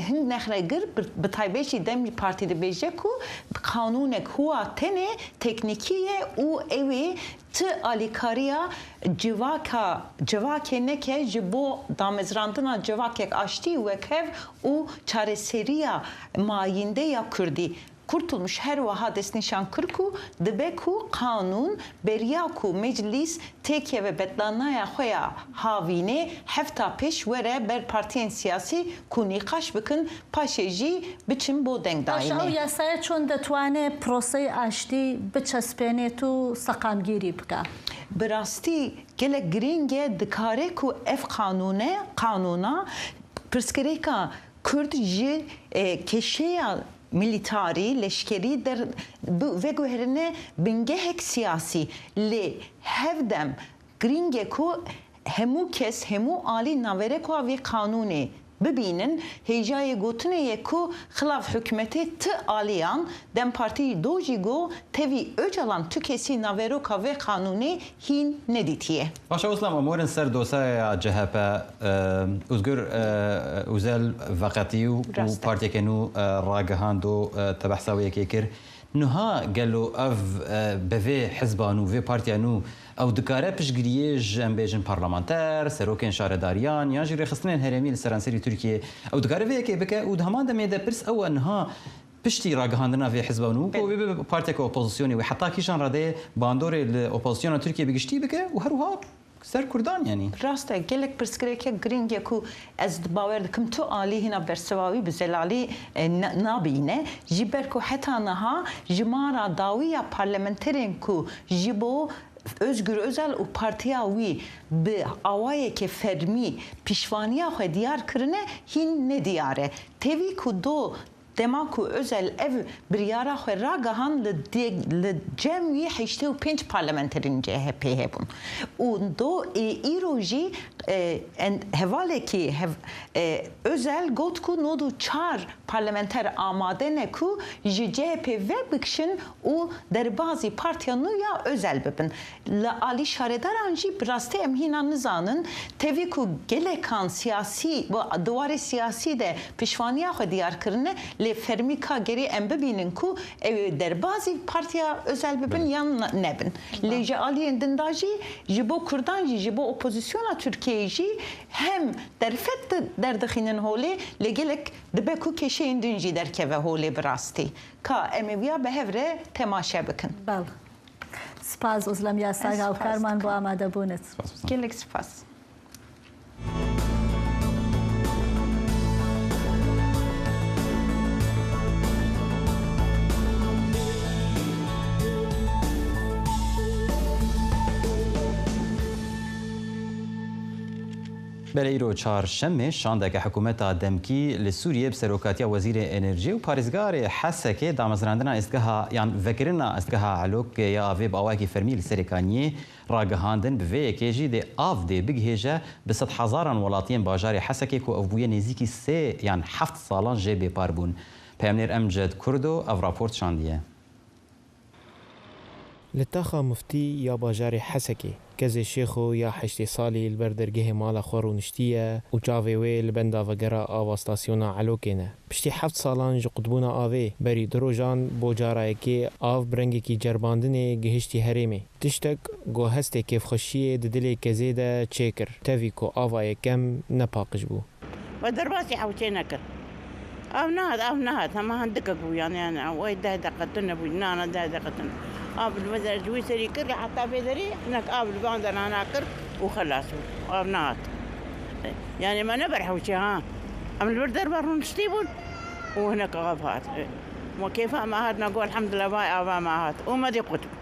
Hin nexregir bi taybet jî dem Partî dibêje ku qanûnek huwa tenê teknîkî ye û ew ê ti alîkariya civaka civakê neke ji bo damezrandina civakek aştî wekhev û çareseriya mayînde ya kurdî. Kurtulmuş her wiha destnîşan kir ku dibe ku qanûn beriya ku meclîs têkeve betlanaya xwe ya havînê hefta pêş were ber partiyên siyasî ku nîqaş bikin paşê jî biçin bo Baş ew dengdayînê. yasaya çon detwanê proseyê aştî biçespênêt û seqamgîrî bike? Bi rastî gelek girîng e dikare ku ev qanûne qanûna pirsgirêka Kurd ji kêşeya milîtarî, leşkerî der veguherine bingehek siyasî. Lê hevdem girîng e ku hemû kes, hemû alî naverekoa vê qanûnê bibînin. Hêjayê gotinê ye ku xilav hikûmetê ti aliyan, dem Partî do jî got tevî Ocalan tu kesî naveroka vê qanûnê hîn nedîtiye. Baş e Uslam em werin ser dosaya CHP Ozgur Ozel veqetî û partiyeke nû ragihand û te behsa wê yekê kir. Niha gelo ev bi vê hizba nû, vê partiya nû ew dikare piştgiriyê ji em bêjin parlamenter, serokên şaredariyan yan jî rêxistinên herêmî li seranserî Tirkiyê ew dikare vê yekê bike û di heman demê de pirs ew e niha piştî ragihandina vê hizba nû ku wê bibe partiyeke opozisyonê wê heta kîjan radeyê bandorê li opozisyona Tirkiyê bi giştî bike û her wiha Ser Kurdan yanî. Rast e, gelek pirsgirêkek girîng e ku ez bawer dikim tu alî hîna bersiva wî bi zelalî nabîne. Ji ber ku heta niha jimara dawî ya parlamenterên ku ji bo Ozgur Ozel û partiya wî bi awayekê fermî piştevaniya xwe diyar kirine hîn nediyar e. Tevî ku do Dema ku Özel ev biryara xwe ragihand li li cem wî 85 parlamenterên CHP'ê hebûn û do ê îro jî hevalekî Özel got ku 94 parlamenter amade ne ku ji CHP'ê vebikişin û derbazî partiya nû ya Özel bibin. Li alî şaredaran jî bi rastî em hîna nizanin, tevî ku gelekan siyasî di warê siyasî de piştevaniya xwe diyar kirine, lê fermî ka gerî em bibînin ku ew ê derbazî partiya Özel bibin yan nebin. Lê ji aliyên din da jî ji bo Kurdan jî ji bo opozisyona Tirkiyeyê jî hem derfet derdixînin holê lê gelek dibe ku kêşeyên din jî derkeve holê bi rastî. Ka em ê wiya bi hev re temaşe bikin. سپاس ئۆزلەم یاساگ هاوکارمان بۆ ئامادەبوونت. گەلێک سپاس. Belê îro çarşemê şandeke hikûmeta demkî li Sûriyê bi serokatiya Wezîrê Enerjiyê û Parêzgarê Hesekê damezrandina îstgeha yan vekirina îstgeha Elokê ya avê bi awayekî fermî li serê Kaniyê ragihandin. Bi vê yekê jî dê av dê bigihêje bi sedhezaran welatiyên bajarê Hesekê ku ew bûye nêzîkî sê yan heft salan jê bêpar bûn. Peyamnêr Emced Kurdo ev raport şandiye. Li taxa Muftî ya bajarê Hesekê, Kezê Şêxo ya 80 salî li ber dergehê mala xwe rûniştiye û çavê wê li benda vegera ava stasyona Elokê ne. Piştî heft salan ji qutbûna avê, berî du rojan bo cara yekê av bi rengekî cerbandinê gihiştî herêmê. Tiştek ku hestê kêfxweşiyê di dilê Kezê de çêkir, tevî ku ava yekem ne paqij bû. Me derbasî hewçê nekir. Av nehat, av nehat. Hema hindikek bû yanî yani wey deh deqe tune bû. Na na deh deqe tune. Av li me der ji wî serî kir heta vê derê hinek av li van derana kir û xelas bû. Av nehat. Yanî me ne ber hewçê ha. Em li vir derve rûniştî bûn û hinek av hat. Me kêfa me hat me got elhemdulillah vay ava me hat û me dî qut bû.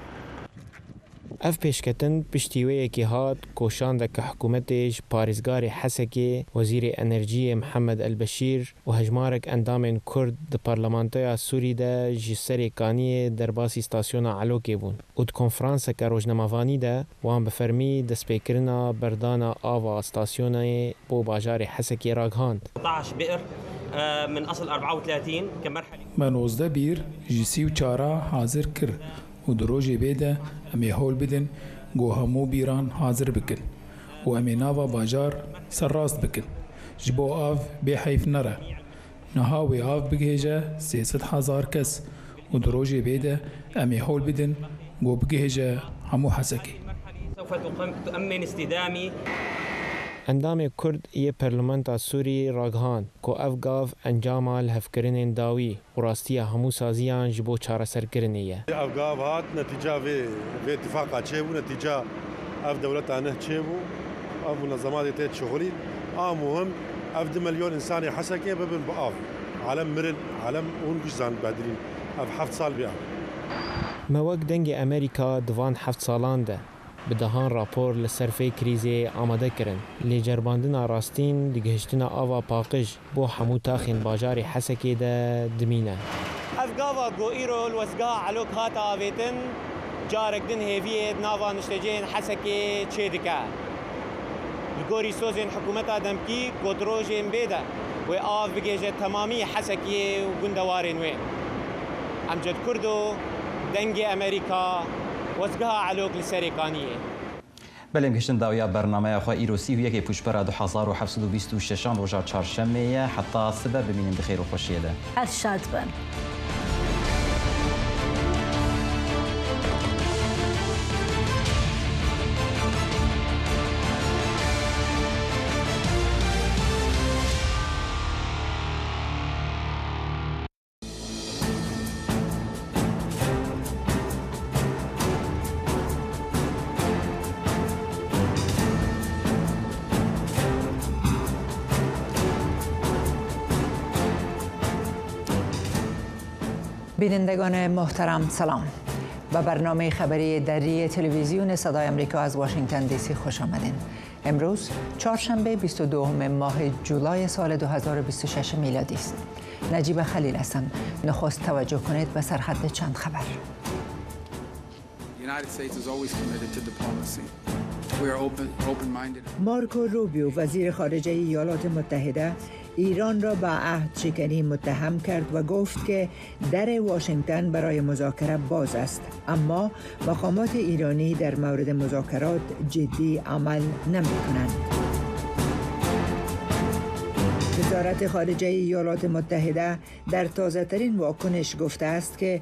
Ev pêşketin piştî wê yekê hat ku şandeke hikûmetê ji parêzgarê Hesekê, Wezîrê Enerjiyê Mihemed El Beşîr û hejmarek endamên Kurd di Parlamentoya Sûrî de ji serê Kaniyê derbasî stasyona Elokê bûn û di konferanseke rojnamevanî de wan bi fermî destpêkirina berdana ava stasyonê bo bajarê Hesekê ragihand. Me 19 bîr ji 34 a hazir kir û di rojê bê de em ê hewl bidin ku hemû bîran hazir bikin û em ê nava bajar serrast bikin. Ji bo av bê heyf nere. Niha wê av bigihêje 300 hezar kes û di rojê bê de em ê hewl bidin ku bigihêje hemû Hesekê. Endamê Kurd yê Parlamenta Sûrî ragihand ku ev gav encama lihevkirinên dawî û rastiya hemû saziyan ji bo çareserkirinê ye. Ev gav hat netîca vê vê îtîfaqa çêbû netîca ev dewleta nih çêbû ev munezematê tê şixulîn a muhim ev du milyon însanê Hesekê bibin bi av alem mirin alem hûn giş zanin behdilîn ev heft sal bê av. Me wek Dengê Amerîka di van heft salan de bi dehan rapor li ser vê krîzê amade kirin. Lê cerbandina rastîn di gihiştina ava paqij bo hemû taxên bajarê Hesekê de dimîne. Ev gava ku îro li westgeha Elok hate avêtin, carek din hêviyê di nava niştecihên Hesekê çêdike. Li gorî sozên hikûmeta demkî ku di rojên bê de wê av bigihêje temamî Hesekiyê û gundewarên wê. Emced Kurdo, Dengê Amerîka, Westgeha Elok li Serê Kaniyê. Belê em gihiştin dawiya bernameya xwe îro 31 Pûşpera 2726 an roja çarşemê ye heta sibe bimînin di xêr û xweşiyê de. Her şad bin. بینندگان محترم سلام. به برنامه خبری دری تلویزیون صدای امریکا از واشنگتن دی سی خوش آمدین. امروز چهارشنبه 22 ماه جولای سال 2026 میلادی است. نجیب خلیل هستم. نخست توجه کنید به سرخط چند خبر. مارکو روبیو وزیر خارجه ایالات متحده ایران را به عهد شکنی متهم کرد و گفت که در واشنگتن برای مذاکره باز است، اما مقامات ایرانی در مورد مذاکرات جدی عمل نمی کنند. وزارت خارجه ایالات متحده در تازه ترین واکنش گفته است که